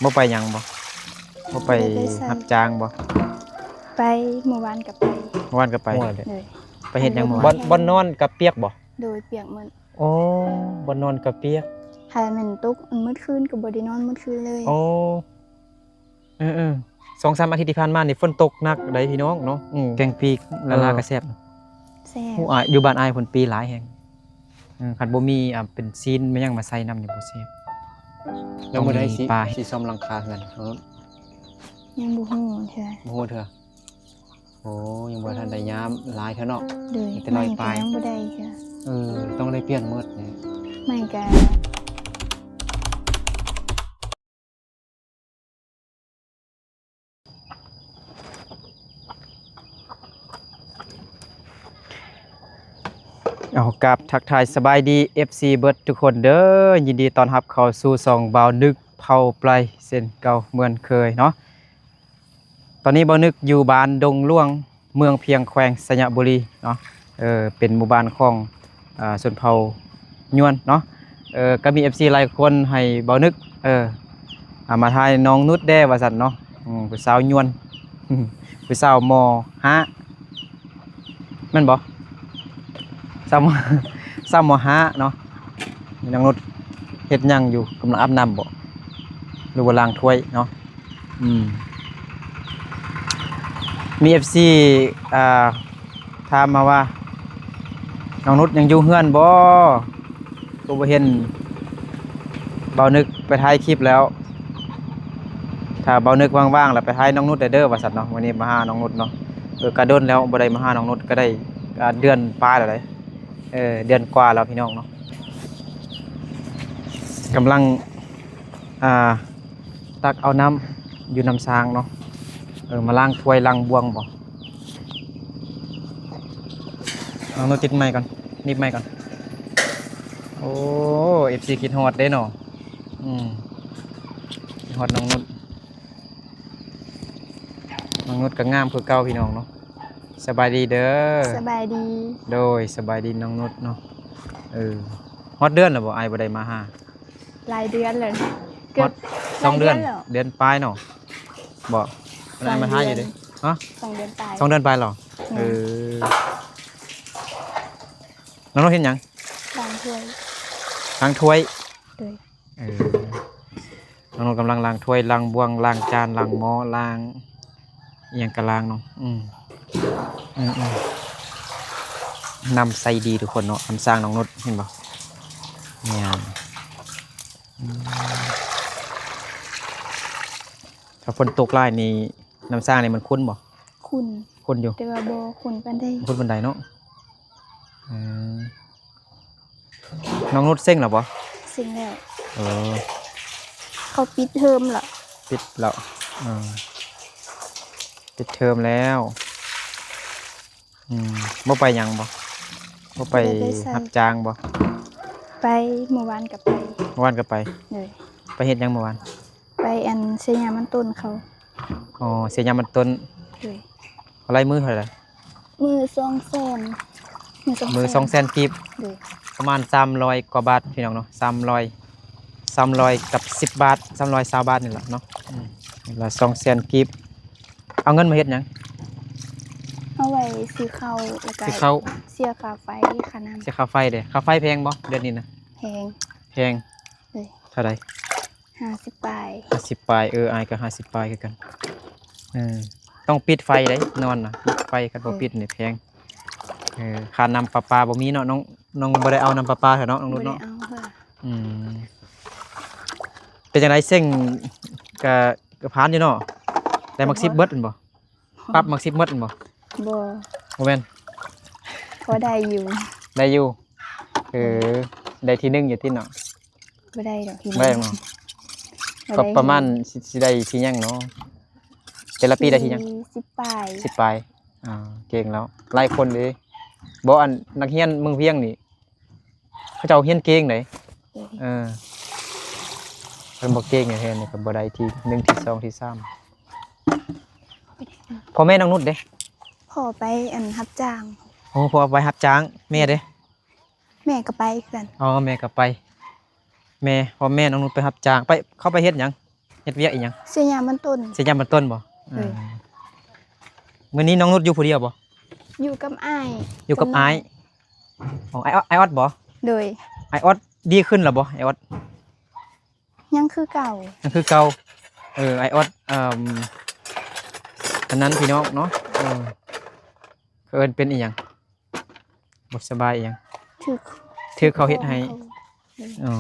ບໍ່ໄປຫຍັງບໍ່? ບໍ່ໄປ ບໍ່ໄດ້ໄປໃສ ຮັບຈ້າງບໍ່? ໄປ ມື້ວານກໍໄປ ມື້ວານກໍໄປ ໂດຍ ໄປເຮັດຫຍັງມື້ວານ? ບ່ອນ ບ່ອນນອນກໍປຽກບໍ່? ໂດຍ ປຽກໝົດ. ໂອ້ ບ່ອນນອນກໍປຽກ ຖ້າແມ່ນຕົກໝົດຄືນກໍບໍ່ໄດ້ນອນໝົດຄືນເລີຍ. ໂອ້ ເອີໆ ສອງສາມອາທິດທີ່ຜ່ານມານີ້ຝົນຕົກໜັກໃດ໋ພີ່ນ້ອງເນາະ. ອືມ ແກງປີກລະລາ ເອີ ກໍແຊບ ແຊບ. ໂອ້ ອາ ຢູ່ບ້ານອ້າຍເພິ່ນປີຫຼາຍແຮງ. ເອີ ຄັນບໍ່ມີ ອ່າ ເປັນຊີ້ນແມ່ນຫຍັງມາໃສ່ນຳນີ້ບໍ່ແຊບ. ແລ້ວມື້ໃດຊິ ຕ້ອງມີປາ ຊິສ້ອມຫຼັງຄາເຮືອນ? ຍັງບໍ່ຮູ້ເທື່ອ ບໍ່ຮູ້ເທື່ອ. ໂອ້ ຍັງບໍ່ທັນໄດ້ຍາມຫຼາຍເທື່ອເນາະ. ໂດຍ ມີແຕ່ຮ້ອຍປາຍ ຍັງບໍ່ໄດ້ເທື່ອ. ເອີ ຕ້ອງໄດ້ປ່ຽນໝົດນີ້ ໄມ້ກະ ເອົາ ກາບທັກທາຍສະບາຍດີ ເອັຟຊີ ເບິດທຸກຄົນເດີ ຍິນດີຕ້ອນຮັບເຂົ້າສູ່ຊ່ອງບ່າວນຶກເຜົ່າໄປເຊັ່ນເກົ່າເໝືອນເຄີຍເນາະ. ຕອນນີ້ບ່າວນຶກຢູ່ບ້ານດົງຫຼວງ ເມືອງພຽງ ແຂວງໄຊຍະບູລີເນາະ. ເອີ ເປັນໝູ່ບ້ານຂອງ ເອີ ຊົນເຜົ່າຍວນເນາະ. ເອີ ກໍມີເອັຟຊີຫຼາຍຄົນໃຫ້ບ່າວນຶກ ເອີ ເອົາມາຖ່າຍນ້ອງນຸດແດ່ວ່າຊັ້ນເນາະ. ອືມ ຜູ້ສາວຍວນ ຜູ້ສາວ ມໍຫ້າ ແມ່ນບໍ່? ສາວ ມ ສາວ ມໍຫ້າເນາະ. ນ້ອງນຸດເຮັດຫຍັງຢູ່? ກຳລັງອາບນ້ຳບໍ່ ຫຼືວ່າລ້າງຖ້ວຍເນາະ? ອືມ ມີເອັຟຊີ ອ່າ ຖາມມາວ່າ ນ້ອງນຸດຍັງຢູ່ເຮືອນບໍ່? ຄືບໍ່ເຫັນບ່າວນຶກໄປຖ່າຍຄລິບແລ້ວ. ຖ້າບ່າວນຶກວ່າງໆ ແລ້ວໄປຖ່າຍນ້ອງນຸດໄດ້ເດີວ່າຊັ້ນເນາະ. ມື້ນີ້ມາຫານ້ອງນຸດເນາະ. ເອີ ກະດົນແລ້ວບໍ່ໄດ້ມາຫານ້ອງນຸດ ກະໄດ້ ອ່າ ເດືອນປາຍແລ້ວເດ້. ເອີ ເດືອນກວ່າແລ້ວພີ່ນ້ອງເນາະ. ກຳລັງ ອ່າ ຕັກເອົານ້ຳຢູ່ນ້ຳສ້າງເນາະ. ເອີ ມາລ້າງຖ້ວຍລ້າງບ່ວງບໍ່? ເອົາໜູຕິດໄມກ່ອນ ໜີບໄມກ່ອນ. ໂອ້ ເອັຟຊີຄິດຮອດເດ້ເນາະ. ອືມ ຄິດຮອດນ້ອງນຸດ. ນ້ອງນຸດກໍງາມຄືເກົ່າພີ່ນ້ອງເນາະ. ສະບາຍດີເດີ. ສະບາຍດີ. ໂດຍ ສະບາຍດີນ້ອງນຸດເນາະ. ເອີ ຮອດເດືອນແລ້ວບໍ່ ອ້າຍບໍ່ໄດ້ມາຫາ? ຫຼາຍເດືອນແລ້ວ ເກືອບ ຮອດສອງເດືອນ ເດືອນປາຍເນາະ. ບໍ່ ສອງເດືອນ ອ້າຍມາຫາຢູ່ເດ້. ຮະ ສອງເດືອນປາຍ ສອງເດືອນປາຍເຫຼືອ? ແມ່ນ. ເອີ ນ້ອງນຸດເຮັດຫຍັງ? ລ້າງຖ້ວຍ ລ້າງຖ້ວຍ. ໂດຍ. ເອີ ນ້ອງນຸດກຳລັງລ້າງຖ້ວຍ ລ້າງບ່ວງ ລ້າງຈານ ລ້າງໝໍ້ ລ້າງອີ່ຫຍັງກະລ້າງເນາະ. ອືມ ອືມໆ ນ້ຳໃສດີທຸກຄົນເນາະ. ນ້ຳສ້າງນ້ອງນຸດເຫັນບໍ່? ແມ່ນ. ອືມ ຖ້າຝົນຕົກຫຼາຍນີ້ ນ້ຳສ້າງນີ້ມັນຂຸ່ນບໍ່? ຂຸ່ນ ຂຸ່ນຢູ່ ແຕ່ວ່າບໍ່ຂຸ່ນປານໃດ ບໍ່ຂຸ່ນປານໃດເນາະ. ອືມ ນ້ອງນຸດເສັງແລ້ວບໍ່? ເສັງແລ້ວ. ເອີ ເຂົາປິດເທີມລະ ປິດແລ້ວ. ເອີ ປິດເທີມແລ້ວ. ອືມ ບໍ່ໄປຫຍັງບໍ່? ບໍ່ໄປ ບໍ່ໄດ້ໄປໃສ ຮັບຈ້າງບໍ່? ໄປ ມື້ວານກໍໄປ ມື້ວານກໍໄປ. ໂດຍ. ໄປເຮັດຫຍັງມື້ວານ? ໄປອັນເຊຍາມັນຕົ້ນເຂົາ. ອໍ ເຊຍາມັນຕົ້ນ. ໂດຍ. ເອົາໄລ່ມື້ເທົ່າໃດ? ມື້ສອງແສນ ມື້ສອງແສນ ມື້ສອງແສນກີບ. ໂດຍ. ປະມານສາມຮ້ອຍກວ່າບາດພີ່ນ້ອງເນາະ ສາມຮ້ອຍ ສາມຮ້ອຍກັບສິບບາດ ສາມຮ້ອຍຊາວບາດນີ້ແຫຼະເນາະ. ອືມ ລະສອງແສນກີບ. ເອົາເງິນມາເຮັດຫຍັງ? ເອົາໄວ້ຊື້ເຂົ້າ ແລ້ວກໍຊື້ເຂົ້າ ເສຍຄ່າໄຟ ຄ່ານ້ຳ. ເສຍຄ່າໄຟເດ້. ຄ່າໄຟແພງບໍ່ເດືອນນີ້ນະ? ແພງ. ແພງ. ໂດຍ. ເທົ່າໃດ? ຫ້າສິບປາຍ. ຫ້າສິບປາຍ. ເອີ ອ້າຍກໍຫ້າສິບປາຍຄືກັນ. ເອີ ຕ້ອງປິດໄຟເດ້ ນອນນະ ປິດໄຟ ຄັນບໍ່ ເອີ ປິດນີ້ແພງ. ເອີ ຄ່ານ້ຳປະປາບໍ່ມີເນາະ. ນ້ອງ ນ້ອງບໍ່ໄດ້ເອົານ້ຳປະປາເທື່ອເນາະ ນ້ອງນຸດເນາະ. ບໍ່ໄດ້ເອົາເທື່ອ. ອືມ ເປັນຈັ່ງໃດ ເສັງກະ ກະຜ່ານຢູ່ເນາະ. ໄດ້ໝາກສິບເບິດແມ່ນບໍ່? ປັບໝາກສິບໝົດແມ່ນບໍ່? ບໍ່ ບໍ່ແມ່ນ ພໍໄດ້ຢູ່ ໄດ້ຢູ່. ເອີ ໄດ້ທີໜຶ່ງຢູ່ຕິເນາະ. ບໍ່ໄດ້ດອກທີໜຶ່ງ ບໍ່ໄດ້ເນາະ. ບໍ່ໄດ້ ກໍປະມານ ຊິ ຊິໄດ້ທີຫຍັງເນາະ? ແຕ່ລະປີໄດ້ທີຫຍັງ? ສິບປາຍ ສິບປາຍ. ອ່າ ເກັ່ງແລ້ວ ຫຼາຍຄົນເດ້. ບໍ່ ອັນນັກຮຽນເມືອງພຽງນີ້ ເຂົາເຈົ້າຮຽນເກັ່ງເດ້. ເອີ ເອີ ຄັນບໍ່ເກັ່ງແທ້ໆນີ້ກໍບໍ່ໄດ້ທີໜຶ່ງ ທີສອງ ທີສາມ. ພໍ່ແມ່ນ້ອງນຸດເດ້? ພໍ່ໄປອັນຮັບຈ້າງ. ໂອ້ ພໍ່ໄປຮັບຈ້າງ. ແມ່ເດ້? ແມ່ກໍໄປຄືກັນ. ອໍ ແມ່ກໍໄປ. ແມ່ ພໍ່ແມ່ນ້ອງນຸດໄປຮັບຈ້າງ. ໄປ ເຂົາໄປເຮັດຫຍັງ? ເຮັດວຽກອີ່ຫຍັງ? ເສຍຫຍ້າມັນຕົ້ນ. ເສຍຫຍ້າມັນຕົ້ນບໍ່? ເອີ ເອີ ມື້ນີ້ນ້ອງນຸດຢູ່ຜູ້ດຽວບໍ່? ຢູ່ກັບອ້າຍ. ຢູ່ກັບອ້າຍ. ອໍ ອ້າຍອອດ ອ້າຍອອດບໍ່? ໂດຍ. ອ້າຍອອດດີຂຶ້ນແລ້ວບໍ່? ອ້າຍອອດ ຍັງຄືເກົ່າ. ຍັງຄືເກົ່າ. ເອີ ອ້າຍອອດ ເອີ່ມ ອັນນັ້ນພີ່ນ້ອງເນາະ ເອີ ເຂົາເອີ້ນເປັນອີ່ຫຍັງ? ບໍ່ສະບາຍອີ່ຫຍັງ? ຖືກ ຖືກເຂົາເຮັດໃຫ້. ອໍ ເອີ ເອີ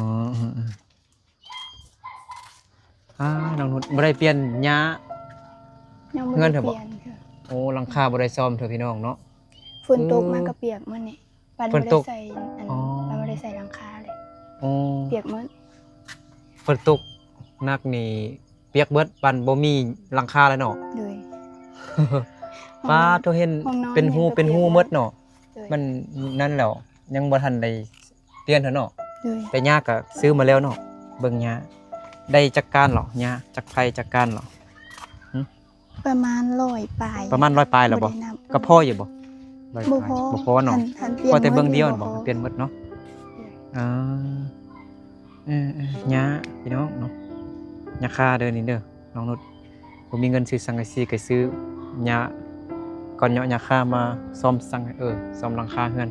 ອາ ນ້ອງນຸດບໍ່ໄດ້ປ່ຽນຫຍ້າ ຍັງບໍ່ໄດ້ປ່ຽນເທື່ອ. ໂອ້ ຫຼັງຄາບໍ່ໄດ້ສ້ອມເທື່ອພີ່ນ້ອງເນາະ. ຝົນຕົກມາກໍປຽກມື້ນີ້. ປານບໍ່ໄດ້ໃສ່ອັນ ອໍ ປານບໍ່ໄດ້ໃສ່ຫຼັງຄາເລີຍ. ໂອ້ ປຽກໝົດ. ຝົນຕົກໜັກນີ້ປຽກເບິດ ປານບໍ່ມີຫຼັງຄາແລ້ວເນາະ. ໂດຍ. ປາດໂທ້ ເຫັນເປັນຮູເປັນຮູໝົດເນາະ. ໂດຍ. ມັນນັ້ນແລ້ວ ຍັງບໍ່ທັນໄດ້ປ່ຽນເທື່ອເນາະ. ໂດຍ. ແຕ່ຫຍ້າກໍຊື້ມາແລ້ວເນາະ. ເບິ່ງຫຍ້າ ໄດ້ຈັກກ້ານເລາະ? ຫຍ້າຈັກໄຜ່ຈັກກ້ານເລາະ? ປະມານຮ້ອຍປາຍ. ປະມານຮ້ອຍປາຍແລ້ວບໍ່? ບໍ່ໄດ້ນັບ. ກໍພໍຢູ່ບໍ່? ຮ້ອຍປາຍ ບໍ່ພໍ ບໍ່ພໍເນາະ. ພໍແຕ່ເບື້ອງດຽວບໍ່? ປ່ຽນໝົດເນາະ. ອືມ ເອີໆ ຫຍ້າພີ່ນ້ອງເນາະ ຫຍ້າຄາເດີນີ້ເດີ ນ້ອງນຸດ. ບໍ່ມີເງິນຊື້ສັງກະສີ ກໍຊື້ຫຍ້າກ້ອນເຍາະ ຫຍ້າຄາມາສ້ອມສັງ ເອີ ສ້ອມຫຼັງຄາເຮືອນ.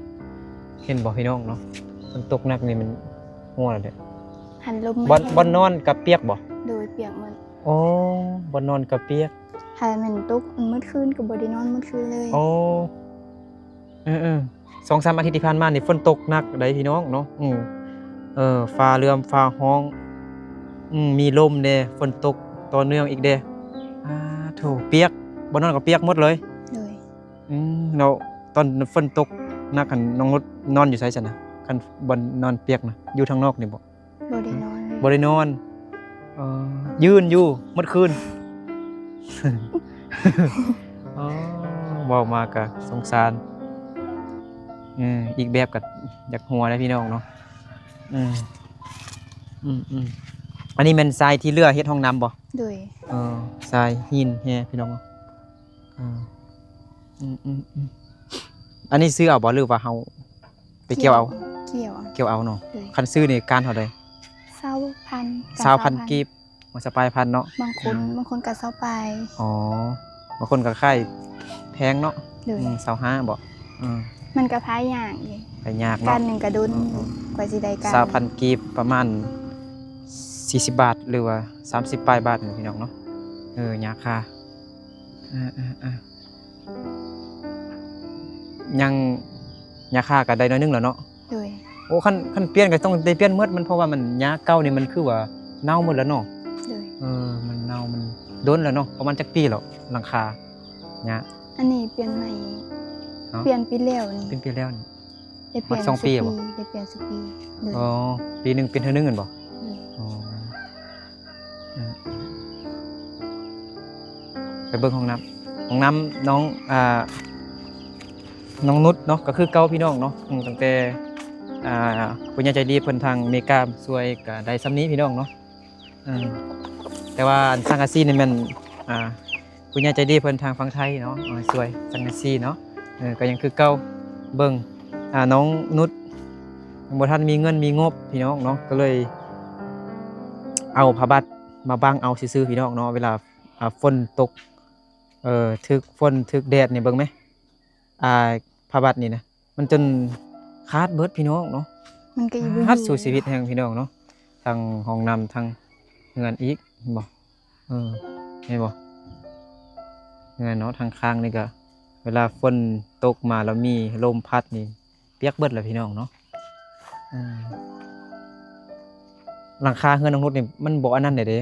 ເຫັນບໍ່ພີ່ນ້ອງເນາະ ມັນຕົກໜັກນີ້ມັນຮົ່ວແລ້ວເດ້. ຫັນລົມ ບ່ອນ ບ່ອນນອນກໍປຽກບໍ່? ໂດຍ ປຽກໝົດ. ໂອ້ ບ່ອນນອນກໍປຽກ. ຖ້າແມ່ນຕົກໝົດຄືນກໍບໍ່ໄດ້ນອນໝົດຄືນເລີຍ. ໂອ້ ເອີໆ ສອງສາມອາທິດທີ່ຜ່ານມານີ້ຝົນຕົກໜັກໃດ໋ພີ່ນ້ອງເນາະ. ອືມ ເອີ ຟ້າເຫຼື້ອມຟ້າຮ້ອງ ອືມ ມີລົມແດ່ ຝົນຕົກຕໍ່ເນື່ອງອີກແດ່. ອາໂທ້ ປຽກ ບ່ອນນອນກໍປຽກໝົດເລີຍ. ໂດຍ. ອືມ ແລ້ວຕອນຝົນຕົກໜັກຫັ້ນ ນ້ອງນຸດນອນຢູ່ໃສຊັ້ນນະ? ຄັນບ່ອນນອນປຽກນະ ຢູ່ທາງນອກນີ້ບໍ່? ບໍ່ໄດ້ນອນເລີຍ. ບໍ່ໄດ້ນອນ. ເອີ ຢືນຢູ່ໝົດຄືນ. ອໍ ເວົ້າມາກະສົງສານ. ເອີ ອີກແບບກະຢາກຫົວເດ້ພີ່ນ້ອງເນາະ. ອືມ ອືມໆ ອັນນີ້ແມ່ນຊາຍທີ່ເຫຼືອເຮັດຫ້ອງນ້ຳບໍ່? ໂດຍ. ເອີ ຊາຍຫີນແຮ່ພີ່ນ້ອງ. ເອີ ອືມໆໆ ອັນນີ້ຊື້ເອົາບໍ່ ຫຼືວ່າເຮົາໄປກ່ຽວເອົາ? ກ່ຽວເອົາ. ກ່ຽວເອົາເນາະ. ໂດຍ. ຄັນຊື້ນີ້ກ້ານເທົ່າໃດ? ຊາວພັນ. ຊາວພັນກີບ. ໂອ້ ຊາວປາຍພັນເນາະ. ບາງຄົນ ອືມ ບາງຄົນກໍຊາວປາຍ. ອໍ ບາງຄົນກໍຂາຍແພງເນາະ. ໂດຍ. ອືມ ຊາວຫ້າບໍ່? ອືມ ມັນກໍພາຍຍາກເດ້ ພາຍຍາກເນາະ. ກ້ານໜຶ່ງກໍດົນ ເອີໆ ກວ່າຊິໄດ້ກ້ານ. ຊາວພັນກີບ ປະມານສີ່ສິບບາດ ຫຼືວ່າສາມສິບປາຍບາດນີ້ພີ່ນ້ອງເນາະ. ເອີ ຫຍ້າຄາ ເອີໆ ຍັງ ຫຍ້າຄາກໍໄດ້ໜ້ອຍໜຶ່ງແລ້ວເນາະ. ໂດຍ. ໂອ້ ຄັນ ຄັນປ່ຽນກໍຕ້ອງໄດ້ປ່ຽນໝົດ ມັນ ເພາະວ່າມັນ ຫຍ້າເກົ່ານີ້ມັນຄືວ່າເນົ່າໝົດແລ້ວເນາະ. ໂດຍ. ເອີ ມັນເນົ່າ ມັນດົນແລ້ວເນາະ. ປະມານຈັກປີແລ້ວ ຫຼັງຄາຫຍ້າ? ອັນນີ້ປ່ຽນໃໝ່. ຮະ? ປ່ຽນປີແລ້ວນີ້. ປ່ຽນປີແລ້ວນີ້. ໄດ້ປ່ຽນ ຮອດສອງປີບໍ່? ໄດ້ປ່ຽນຊຸປີ. ໂດຍ. ອໍ ປີໜຶ່ງປ່ຽນເທື່ອໜຶ່ງແມ່ນບໍ່? ໂດຍ. ອໍ ອືມ ໄປເບິ່ງຫ້ອງນ້ຳ ຫ້ອງນ້ຳນ້ອງ ອ່າ ນ້ອງນຸດເນາະ ກໍຄືເກົ່າພີ່ນ້ອງເນາະ. ອືມ ຕັ້ງແຕ່ ອ່າ ຜູ້ໃຫຍ່ໃຈດີເພິ່ນທາງເມກາຊ່ວຍກໍໄດ້ສ່ຳນີ້ພີ່ນ້ອງເນາະ. ເອີ ແຕ່ວ່າອັນສັງກະສີນີ້ແມ່ນ ອ່າ ຜູ້ໃຫຍ່ໃຈດີເພິ່ນທາງຝັ່ງໄທເນາະ ເອີ ຊ່ວຍສັງກະສີເນາະ. ເອີ ກໍຍັງຄືເກົ່າ ເບິ່ງ ອ່າ ນ້ອງນຸດຍັງບໍ່ທັນມີເງິນມີງົບພີ່ນ້ອງເນາະ ກໍເລີຍເອົາຜ້າບັດມາບັງເອົາຊື່ໆ ພີ່ນ້ອງເນາະ. ເວລາ ອ່າ ຝົນຕົກ ເອີ ຖືກຝົນຖືກແດດນີ້ ເບິ່ງແມ ອ່າ ຜ້າບັດນີ້ນະ ມັນຈົນຂາດເບິດພີ່ນ້ອງເນາະ. ມັນກໍຢູ່ບໍ່ຢູ່ ຂາດສູ້ຊີວິດແຮງພີ່ນ້ອງເນາະ. ທັງຫ້ອງນ້ຳ ທັງເຮືອນອີກ ເຫັນບໍ່? ເອີ ເຫັນບໍ່? ເຮືອນເນາະ ທາງຂ້າງນີ້ກໍ ເວລາຝົນຕົກມາແລ້ວມີລົມພັດນີ້ ປຽກເບິດແລ້ວພີ່ນ້ອງເນາະ. ເອີ ຫຼັງຄາເຮືອນນ້ອງນຸດນີ້ ມັນບໍ່ອັນນັ້ນເດ້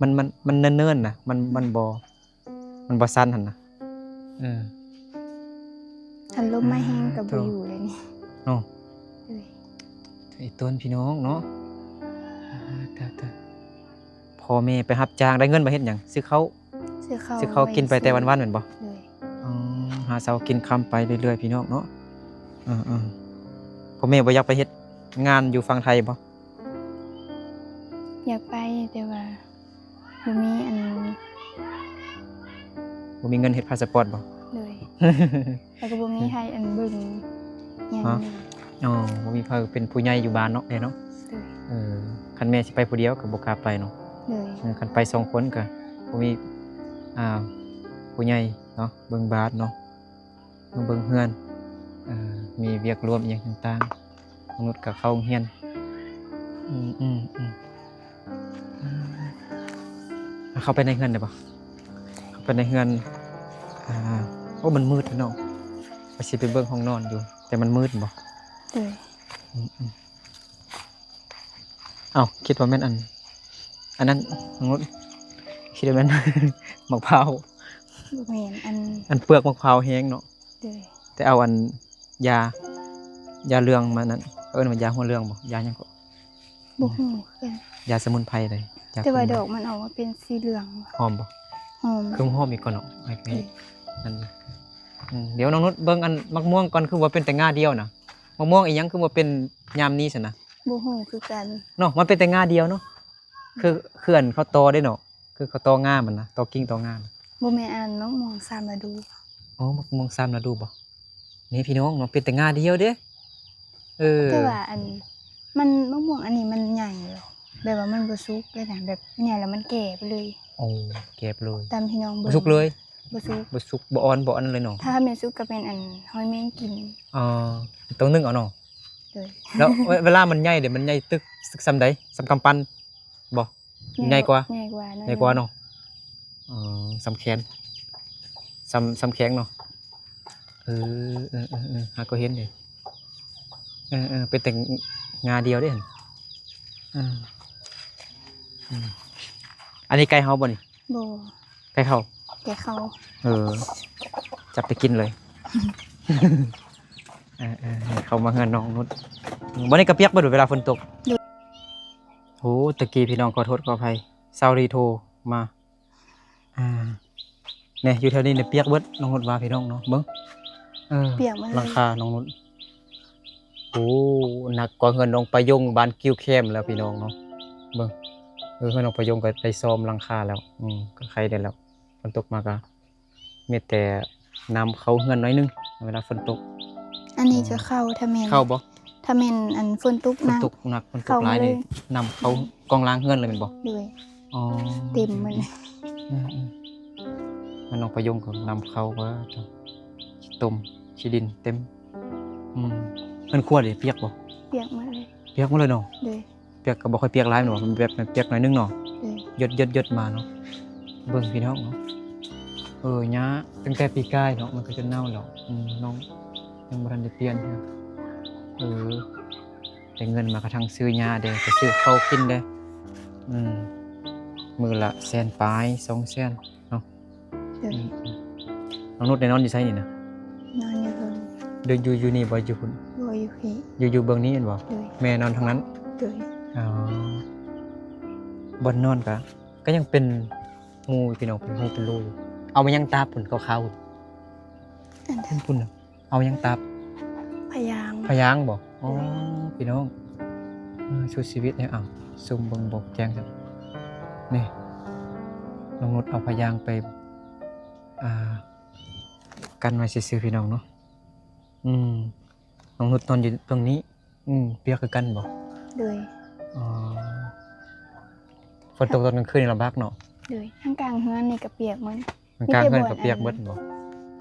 ມັນ ມັນ ມັນເນີນໆ ນະ ມັນ ມັນບໍ່ ມັນບໍ່ຊັນຫັ້ນນະ. ເອີ ຄັນລົມມາແຮງກໍບໍ່ຢູ່ເດ້ນີ້ເນາະ. ເອີ ອີ່ຕົນພີ່ນ້ອງເນາະ. ອ່າ ເອີ ເອີ ພໍ່ແມ່ໄປຮັບຈ້າງ ໄດ້ເງິນມາເຮັດຫຍັງ? ຊື້ເຂົ້າ ຊື້ເຂົ້າ ຊື້ເຂົ້າກິນໄປແຕ່ວັນໆ ແມ່ນບໍ່? ໂດຍ. ອໍ ຫາເຊົ້າກິນຄ່ຳໄປເລື້ອຍໆ ພີ່ນ້ອງເນາະ. ເອີໆ ພໍ່ແມ່ບໍ່ຢາກໄປເຮັດງານຢູ່ຝັ່ງໄທບໍ່? ຢາກໄປ ແຕ່ວ່າ ບໍ່ມີອັນ ບໍ່ມີເງິນເຮັດພາສະປອດບໍ່? ໂດຍ. ແລ້ວກໍບໍ່ມີໃຜອັນເບິ່ງຫຍັງ. ຮະ? ອໍ ບໍ່ມີໃຜເປັນຜູ້ໃຫຍ່ຢູ່ບ້ານເນາະ ແມ່ເນາະ. ໂດຍ. ເອີ ຄັນແມ່ຊິໄປຜູ້ດຽວກໍບໍ່ກ້າໄປເນາະ. ໂດຍ ເອີ ຄັນໄປສອງຄົນກໍບໍ່ມີ ອ່າ ຜູ້ໃຫຍ່ເນາະ ເບິ່ງບາດເນາະ ມາເບິ່ງເຮືອນ ເອີ ມີວຽກລວມອີ່ຫຍັງຕ່າງໆ ນ້ອງນຸດກໍເຂົ້າໂຮງຮຽນ ອືມ ອືມ ອືມ ເຂົ້າໄປໃນເຮືອນໄດ້ບໍ່? ເຂົ້າໄປໃນເຮືອນ ອ່າ ໂອ້ ມັນມືດເນາະ ວ່າຊິໄປເບິ່ງຫ້ອງນອນຢູ່ ແຕ່ມັນມືດບໍ່? ໂດຍ ອືມ ອືມ ເອົ້າ ຄິດວ່າແມ່ນອັນ ອັນນັ້ນ ນ້ອງນຸດ ຄິດວ່າແມ່ນ ໝາກພ້າວ ບໍ່ແມ່ນ ອັນ ອັນເປືອກໝາກພ້າວແຫ້ງເນາະ ໂດຍ ແຕ່ເອົາອັນ ຢາ ຢາເຫຼືອງມານັ້ນ ເອີ້ນວ່າຢາຫົວເຫຼືອງບໍ່? ຢາຫຍັງເກາະ? ບໍ່ຮູ້ຄືກັນ ຢາສະໝຸນໄພໃດ ຢາ ແຕ່ວ່າ ຂຶ້ນມາ ດອກມັນອອກມາເປັນສີເຫຼືອງ ຫອມບໍ່? ຫອມ ຄືຫອມອີກກ່ອນເນາະ ໃຫ້ ໃຫ້ ໂດຍ ນັ້ນຢູ່ ອືມ ດຽວນ້ອງນຸດເບິ່ງອັນໝາກມ່ວງກ່ອນ ຄືວ່າເປັນແຕ່ງ່າດຽວນະ ໝາກມ່ວງອີ່ຫຍັງຄືວ່າເປັນຍາມນີ້ຊັ້ນນະ? ບໍ່ຮູ້ຄືກັນເນາະ ມັນເປັນແຕ່ງ່າດຽວເນາະ ຄື ຄືອັນເຂົາຕໍ່ເດ້ເນາະ ຄືເຂົາຕໍ່ງ່າມັນນະ ຕໍ່ກິ່ງຕໍ່ງ່າມັນ ບໍ່ແມ່ນອັນໝາກມ່ວງສາມລະດູ ອໍ ໝາກມ່ວງສາມລະດູບໍ່? ນີ້ພີ່ນ້ອງເນາະ ເປັນແຕ່ງ່າດຽວເດ້ ເອີ ແຕ່ວ່າອັນ ມັນ ໝາກມ່ວງອັນນີ້ມັນໃຫຍ່ຢູ່ ແບບວ່າມັນບໍ່ສຸກເດ້ນະ ແບບໃຫຍ່ແລ້ວມັນແກ່ໄປເລີຍ ໂອ້ ແກ່ໄປເລີຍ ຕາມທີ່ນ້ອງເບິ່ງ ບໍ່ສຸກເລີຍ? ບໍ່ສຸກ ບໍ່ສຸກ ບໍ່ອ່ອນ ບໍ່ອັນນັ້ນເລີຍເນາະ ຖ້າແມ່ນສຸກກໍແມ່ນອັນຫອຍແມງກິນ ອໍ ຕ້ອງໜຶ້ງເອົາເນາະ ໂດຍ ແລ້ວເວ ເວລາມັນໃຫຍ່ເດ ມັນໃຫຍ່ຕຶກ ຕຶກສ່ຳໃດ? ສ່ຳກຳປັ້ນບໍ່? ໃຫຍ່ກວ່າ ໃຫຍ່ກວ່າ ໃຫຍ່ກວ່າເນາະ ເອີ ສ່ຳແຂນ ສ່ຳ ສ່ຳແຂນເນາະ ເອີ ເອີ ຫາກໍເຫັນເດ້ ເອີ ເປັນແຕ່ງ່າດຽວເດ້ ເອີ ອັນນີ້ໄກ່ເຮົາບໍ່ນີ້? ບໍ່ ໄກ່ເຂົາ ໄກ່ເຂົາ ເອີ ຈັບໄປກິນເລີຍ ເອີ ເອີ ເຂົ້າມາເຮືອນນ້ອງນຸດ ບໍ່ນີ້ກໍປຽກເບິດເວລາຝົນຕົກ ໂອ້ ຕະກີ້ພີ່ນ້ອງ ຂໍໂທດຂໍອະໄພ ຊາວດີໂທມາ ອ່າ ແນ່ ຢູ່ແຖວນີ້ນີ້ປຽກເບິດ ນ້ອງນຸດວ່າພີ່ນ້ອງເນາະ ເບິ່ງ ເອີ ປຽກເບິດເລີຍ ຫຼັງຄານ້ອງນຸດ ໂອ້ ໜັກກວ່າເຮືອນນ້ອງປາຍົງບ້ານກິ່ວແຄມແລ້ວພີ່ນ້ອງເນາະ ເບິ່ງ ເອີ ເຮືອນນ້ອງປາຍົງກໍໄດ້ຊອມຫຼັງຄາແລ້ວ ອືມ ກໍໄຄໄດ້ແລ້ວ ຝົນຕົກມາກໍ ມີແຕ່ນ້ຳເຂົ້າເຮືອນໜ້ອຍໜຶ່ງ ເວລາຝົນຕົກ ອັນນີ້ຈະເຂົ້າ ອືມ ຖ້າແມ່ນ ເຂົ້າບໍ່? ຖ້າແມ່ນອັນຝົນຕົກໜັກ ຝົນຕົກໜັກ ຝົນຕົກຫຼາຍນີ້ ເຂົ້າມາເລີຍ ນ້ຳເຂົ້າ ອືມ ກອງລາງເຮືອນເລີຍແມ່ນບໍ່? ໂດຍ ອໍ ເຕັມໝົດ ອືມໆ ແມ່ນນ້ອງປາຍົງກໍນ້ຳເຂົ້າວ່າ ຂີ້ຕົມ ຂີ້ດິນເຕັມ ອືມ ເຮືອນຄົວເດ ປຽກບໍ່? ປຽກໝົດເລີຍ ປຽກໝົດເລີຍເນາະ ໂດຍ ປຽກກໍບໍ່ຄ່ອຍປຽກຫຼາຍແມ່ນບໍ່? ມັນແບບ ມັນປຽກໜ້ອຍໜຶ່ງເນາະ ໂດຍ ຢົດໆໆມາເນາະ ເບິ່ງພີ່ນ້ອງເນາະ ເອີ ຫຍ້າຕັ້ງແຕ່ປີກາຍເນາະ ມັນກໍຈົນເນົ່າແລ້ວ ອືມ ນ້ອງຍັງບໍ່ທັນໄດ້ປ່ຽນເທື່ອ ເອີ ໄດ້ເງິນມາກະທັງຊື້ຫຍ້າເດ້ ໄປຊື້ເຂົ້າກິນເດ້ ອືມ ມື້ລະແສນປາຍ ສອງແສນ ເນາະ ໂດຍ ອືມ ນ້ອງນຸດໄດ້ນອນຢູ່ໃສນີ້ນະ? ນອນຢູ່ເທິງ ຢູ່ ຢູ່ ຢູ່ນີ້ບໍ່? ຢູ່ພຸ້ນ ບໍ່ ຢູ່ພີ້ ຢູ່ ຢູ່ເບື້ອງນີ້ແມ່ນບໍ່? ໂດຍ ແມ່ນອນທາງນັ້ນ ໂດຍ ອໍ ບ່ອນນອນກະ ກໍຍັງເປັນຮູຢູ່ພີ່ນ້ອງ ເປັນຮູເປັນຮູຢູ່ ເອົາມາຫຍັງຕາບພຸ້ນຂາວໆ ອັນນັ້ນພຸ້ນນະ ເອົາຫຍັງຕາບ? ພະຍາງ ພະຍາງບໍ່? ອໍ ໂດຍ ພີ່ນ້ອງ ເອີ ສູ້ຊີວິດແນວ ເອົາ ຊູມເບິ່ງບໍ່ແຈ້ງຊັ້ນ ນີ້ ນ້ອງນຸດເອົາພະຍາງໄປ ອ່າ ກັນໄວ້ຊື່ໆ ພີ່ນ້ອງເນາະ ອືມ ນ້ອງນຸດນອນຢູ່ເບື້ອງນີ້ ອືມ ປຽກຄືກັນບໍ່? ໂດຍ ອໍ ຝົນຕົກຕອນກາງຄືນນີ້ລຳບາກເນາະ ໂດຍ ທາງກາງເຮືອນນີ້ກໍປຽກໝົດ ທາງກາງເຮືອນກໍປຽກໝົດບໍ່?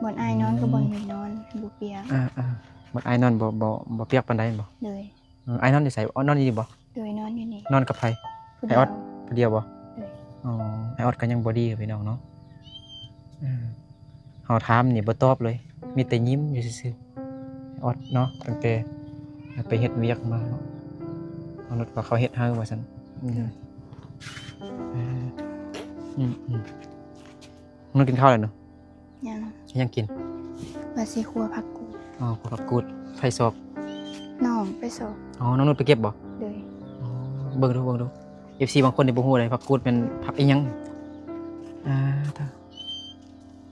ບ່ອນອ້າຍນອນ ອືມ ກໍບ່ອນນີ້ນອນບໍ່ປຽກ ອ່າໆ ບ່ອນອ້າຍນອນບໍ່ ບໍ່ ບໍ່ປຽກປານໃດບໍ່? ໂດຍ ເອີ ອ້າຍນອນຢູ່ໃສ? ອໍ ນອນຢູ່ນີ້ບໍ່? ໂດຍ ນອນຢູ່ນີ້ ນອນກັບໃຜ? ຜູ້ດຽວ ອ້າຍອອດຜູ້ດຽວບໍ່? ໂດຍ ອໍ ອ້າຍອອດກໍຍັງບໍ່ດີພີ່ນ້ອງເນາະ ເອີ ເຮົາຖາມນີ້ບໍ່ຕອບເລີຍ ມີແຕ່ຍິ້ມຢູ່ຊື່ໆ ອ້າຍອອດເນາະ ຕັ້ງແຕ່ໄປເຮັດວຽກມາເນາະ ມະນຸດວ່າເຂົາເຮັດໃຫ້ວ່າຊັ້ນ ອືມ ໂດຍ ເອີ ອືມໆ ມະນຸດກິນເຂົ້າແລ້ວເນາະ? ຍັງ ຍັງກິນ ວ່າຊິຂົ້ວຜັກກູດ ອໍ ຂົ້ວຜັກກູດ ໃຜຊອກ? ນ້ອງໄປຊອກ ອໍ ນ້ອງນຸດໄປເກັບບໍ່? ໂດຍ ອໍ ເບິ່ງດູ ເບິ່ງດູ ເອັຟຊີບາງຄົນນີ້ບໍ່ຮູ້ເດ້ ຜັກກູດແມ່ນຜັກອີ່ຫຍັງ ອ່າ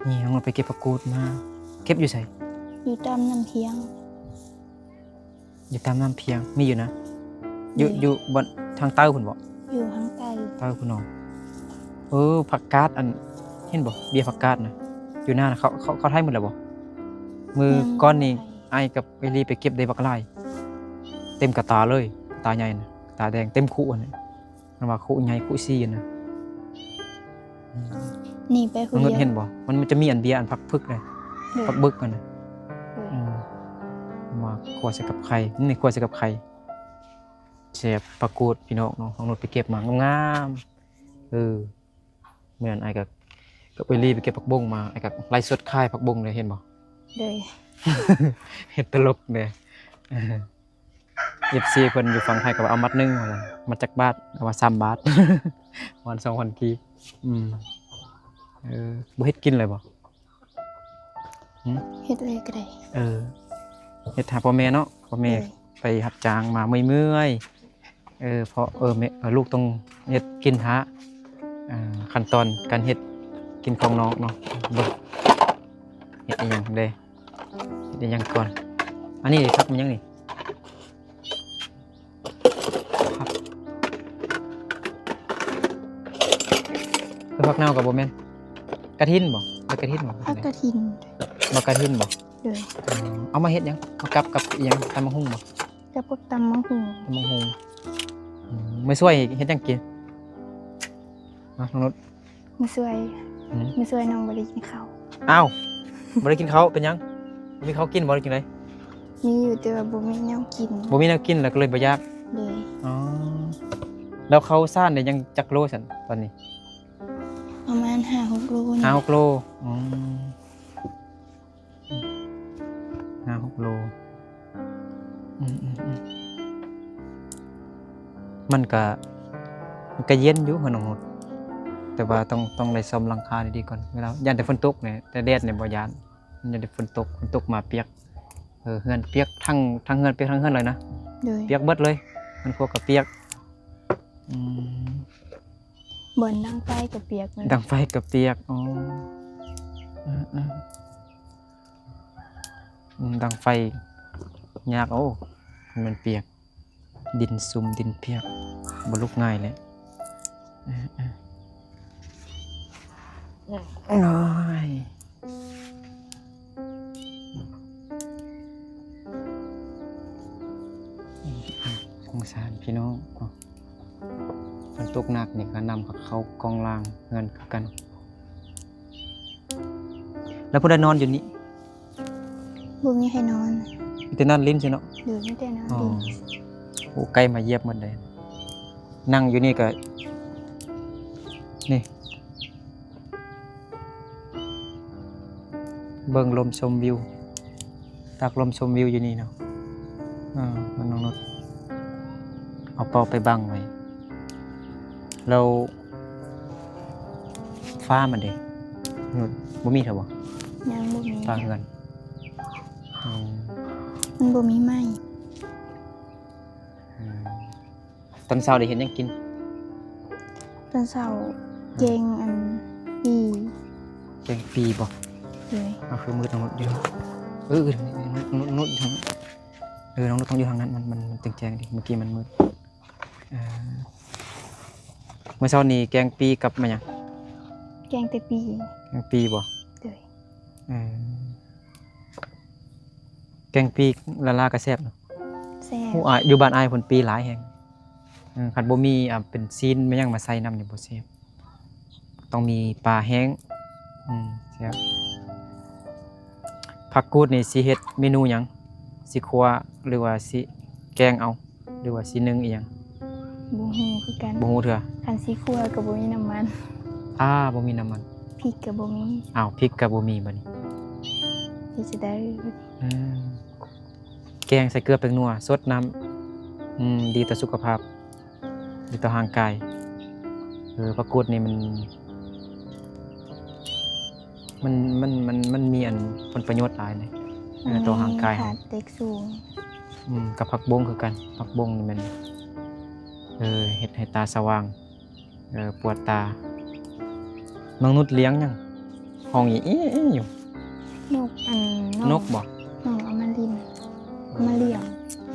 ນີ້ນ້ອງນຸດໄປເກັບຜັກກູດມາ ເກັບຢູ່ໃສ? ຢູ່ຕາມນ້ຳພຽງ ຢູ່ຕາມນ້ຳພຽງ ມີຢູ່ນະ ຢູ່ ຢູ່ບ່ອນທາງໃຕ້ພຸ້ນບໍ່? ຢູ່ທາງໃຕ້ ໃຕ້ພຸ້ນເນາະ ເອີ ຜັກກາດ ອັນ ເຫັນບໍ່ ເບ້ຍຜັກກາດນະ ຢູ່ນານະ ເຂົາ ເຂົາ ເຂົາໄຖໝົດແລ້ວບໍ່? ມື້ ຍັງ ກ່ອນນີ້ ບໍ່ໄຖ ອ້າຍກັບເອລີໄປເກັບໄດ້ບັກຫຼາຍ ເຕັມກະຕາເລີຍ ກະຕາໃຫຍ່ນະ ກະຕາແດງ ເຕັມຄຸຫັ້ນນະ ມັນວ່າຄຸໃຫຍ່ຄຸສີ່ຫັ້ນນະ ໜີໄປຜູ້ດຽວ. ນ້ອງນຸດເຫັນບໍ່? ມັນ ມັນຈະມີອັນເບ້ຍ ອັນຜັກຜຶກເດ້ ໂດຍ ຜັກບຶກຫັ້ນນະ. ໂດຍ ອືມ ມາຂົ້ວໃສ່ກັບໄຂ່. ນີ້ ຂົ້ວໃສ່ກັບໄຂ່ ແຊບ. ຜັກກູດ ພີ່ນ້ອງເນາະ ນ້ອງນຸດໄປເກັບມາງາມໆ. ເອີ ມື້ນັ້ນອ້າຍກໍກັບເອື້ອຍລີໄປເກັບຜັກບົ້ງມາ ອ້າຍກໍໄລຟ໌ສົດຂາຍຜັກບົ້ງເລີຍ ເຫັນບໍ່? ໂດຍ ເຮັດຕະຫຼົກເດ້. ເອັຟຊີເພິ່ນຢູ່ຝັ່ງໄທກໍວ່າ ເອົາມັດໜຶ່ງວ່າຊັ້ນ. ມັດຈັກບາດ? ເອົາວ່າສາມບາດ ປະມານສອງພັນກີບ. ອືມ ເອີ ບໍ່ເຮັດກິນເລີຍບໍ່? ຫຶ? ເຮັດເລີຍກໍໄດ້. ເອີ ເຮັດຫາພໍ່ແມ່ເນາະ ພໍ່ແມ່ ໂດຍ ໄປຮັບຈ້າງມາເມື່ອຍໆ. ເອີ ເພາະ ເອີ ແມ່ ເອີ ລູກຕ້ອງເຮັດກິນຖ້າ. ອ່າ ຂັ້ນຕອນການເຮັດກິນຂອງນ້ອງເນາະ ເບິ່ງ ເຮັດອີ່ຫຍັງເດ້? ເຮັດອີ່ຫຍັງກ່ອນ? ອັນນີ້ຜັກມັນຫຍັງນີ້? ຜັກ ຄືຜັກເນົ່າກໍບໍ່ແມ່ນ. ກະຖິນບໍ່? ຜັກກະຖິນບໍ່? ຜັກກະຖິນ. ບັກກະຖິນບໍ່? ໂດຍ. ເອົາມາເຮັດຫຍັງ? ມາກັບກັບອີ່ຫຍັງ? ຕຳບັກຫຸ່ງບໍ່? ກັບກັບຕຳບັກຫຸ່ງ. ຕຳບັກຫຸ່ງ. ອືມ ມາຊ່ວຍເຮັດຫຍັງກິນ? ເນາະ ນ້ອງນຸດ. ມາຊ່ວຍ. ຫືມ? ມາຊ່ວຍ ນ້ອງບໍ່ໄດ້ກິນເຂົ້າ. ອ້າວ ບໍ່ໄດ້ກິນເຂົ້າ ເປັນຫຍັງ? ບໍ່ມີເຂົ້າກິນບໍ່ ຫຼືຈັ່ງໃດ? ມີຢູ່ ແຕ່ວ່າບໍ່ມີແນວກິນ. ບໍ່ມີແນວກິນ ແລ້ວກໍເລີຍບໍ່ຢາກ. ໂດຍ. ອໍ ແລ້ວເຂົ້າສານໄດ້ຫຍັງຈັກໂລຊັ້ນຕອນນີ້? ປະມານຫ້າຫົກໂລນີ້. ຫ້າຫົກໂລ. ອືມ ຫ້າຫົກໂລ. ອືມ ອືມ ອືມ ມັນກະ ມັນກະເຢັນຢູ່ເຮືອນນ້ອງນຸດ ແຕ່ວ່າຕ້ອງ ຕ້ອງໄດ້ສ້ອມຫຼັງຄາດີໆກ່ອນ. ເວລາ ຢ້ານແຕ່ຝົນຕົກນີ້ ແຕ່ແດດນີ້ບໍ່ຢ້ານ. ມັນຈະໄດ້ຝົນຕົກ ຝົນຕົກມາປຽກ. ເອີ ເຮືອນປຽກ ທັງ ທັງເຮືອນປຽກ ທັງເຮືອນເລີຍນະ. ໂດຍ. ປຽກເບິດເລີຍ ເຮືອນຄົວກໍປຽກ. ອືມ ບ່ອນດັງໄຟກໍປຽກເລີຍ. ດັງໄຟກໍປຽກ. ອໍ ເອີໆ ອືມ ດັງໄຟຍາກ. ໂອ້ ມັນປຽກ. ດິນຊຸ່ມດິນປຽກ ບໍ່ລຸກງ່າຍແຫຼະ. ເອີ ເອີ ໂອ້ຍ ສົງສານພີ່ນ້ອງເນາະ. ຝົນຕົກໜັກນີ້ກໍນ້ຳກໍເຂົ້າກ້ອງລ່າງເຮືອນຄືກັນ. ແລ້ວຜູ້ໃດນອນຢູ່ນີ້? ບໍ່ມີໃຜນອນ. ມີແຕ່ນອນຫຼິ້ນຊື່ເນາະ. ໂດຍ ມີແຕ່ນອນຫຼິ້ນ. ອໍ ໂອ້ ໄກ່ມາຢຽບໝົດເດ້. ນັ່ງຢູ່ນີ້ກໍ ນີ້ ເບິ່ງລົມຊົມວິວ ຕາກລົມຊົມວິວຢູ່ນີ້ເນາະ. ເອີ ນ້ອງນຸດ ເອົາເປົາໄປບັງໄວ້. ແລ້ວຝາມັນເດ? ນຸດ ບໍ່ມີເທື່ອບໍ່? ຍັງບໍ່ມີ. ຝາເຮືອນ. ອືມ ມັນບໍ່ມີໄມ້. ອືມ ຕອນເຊົ້າໄດ້ເຮັດຫຍັງກິນ? ຕອນເຊົ້າ ອືມ ແກງອັນປີ. ແກງປີບໍ່? ໂດຍ. ເອົາ ຄືມືດນ້ອງນຸດຢູ່. ເອີ ເອີ ນ້ອງນຸດ ນ້ອງນຸດຢູ່ທາງ ເອີ ນ້ອງນຸດຕ້ອງຢູ່ທາງນັ້ນ ມັນ ມັນ ມັນຈຶ່ງແຈ້ງດີ ເມື່ອກີ້ມັນມືດ. ເອີ ມື້ເຊົ້ານີ້ແກງປີກັບມາຫຍັງ? ແກງແຕ່ປີ. ແກງປີບໍ່? ໂດຍ. ເອີ ແກງປີລາໆກໍແຊບເນາະ. ແຊບ. ໂອ້ ອາ ຢູ່ບ້ານອ້າຍເພິ່ນປີຫຼາຍແຮງ. ເອີ ຄັນບໍ່ມີ ອ່າ ເປັນຊີ້ນແມ່ນຫຍັງມາໃສ່ນຳນີ້ບໍ່ແຊບ. ຕ້ອງມີປາແຫ້ງ. ອືມ ແຊບ. ຜັກກູດນີ້ຊິເຮັດເມນູຫຍັງ? ຊິຂົ້ວ ຫຼືວ່າຊິແກງເອົາ ຫຼືວ່າຊິໜຶ້ງອີ່ຫຍັງ? ບໍ່ຮູ້ຄືກັນ. ບໍ່ຮູ້ເທື່ອ. ຄັນຊິຂົ້ວກໍບໍ່ມີນ້ຳມັນ. ອ້າ ບໍ່ມີນ້ຳມັນ. ພິກກໍບໍ່ມີ. ອ້າວ ພິກກໍບໍ່ມີບັດນີ້. ເຮັດຈັ່ງໃດ? ອືມ ແກງໃສ່ເກືອແປ້ງນົວ ສົດນ້ຳ. ອືມ ດີຕໍ່ສຸຂະພາບ. ຢູ່ຕໍ່ຮ່າງກາຍ. ເອີ ຜັກກູດນີ້ມັນ ມັນ ມັນ ມັນ ມັນມີອັນຜົນປະໂຫຍດຫຼາຍເລີຍ ເອີ ຕໍ່ຮ່າງກາຍເຮົາ. ມີທາດເຫຼັກສູງ. ອືມ ກັບຜັກບົ້ງຄືກັນ. ຜັກບົ້ງນີ້ແມ່ນ ເອີ ເຮັດໃຫ້ຕາສະຫວ່າງ ເອີ ປວດຕາ. ນ້ອງນຸດລ້ຽງຫຍັງ? ຮ້ອງອີ່ໆຢູ່. ນົກ ອັນ ນົກບໍ່? ນ້ອງເອົາມາຫຼິ້ນ ເອົາມາລ້ຽງ.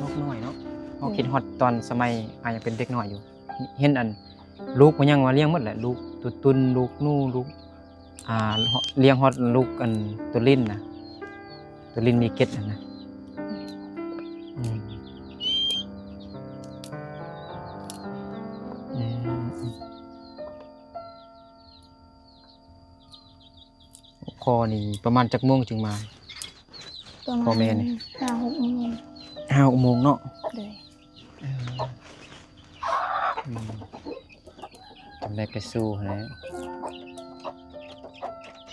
ນົກນ້ອຍເນາະ. ເຮົາ ເອີ ຄິດຮອດຕອນສະໄໝອ້າຍຍັງເປັນເດັກນ້ອຍຢູ່. ເຫັນອັນລູກມັນຍັງວ່າລ້ຽງໝົດແຫຼະ ລູກຕຸຕຸນ ລູກໜູ ລູກ ອ່າ ລ້ຽງຮອດລູກອັນໂຕລິນນະ ໂຕລິນມີເກັດຫັ້ນນະ. ອືມ ອືມ. ພໍ່ນີ້ປະມານຈັກໂມງຈຶ່ງມາ? ປະມານ ພໍ່ແມ່ນີ້ ຫ້າຫົກໂມງ ຫ້າຫົກໂມງເນາະ. ໂດຍ. ເອີ ອືມ ຈັ່ງໃດກໍສູ້ຫັ້ນແຫຼະ.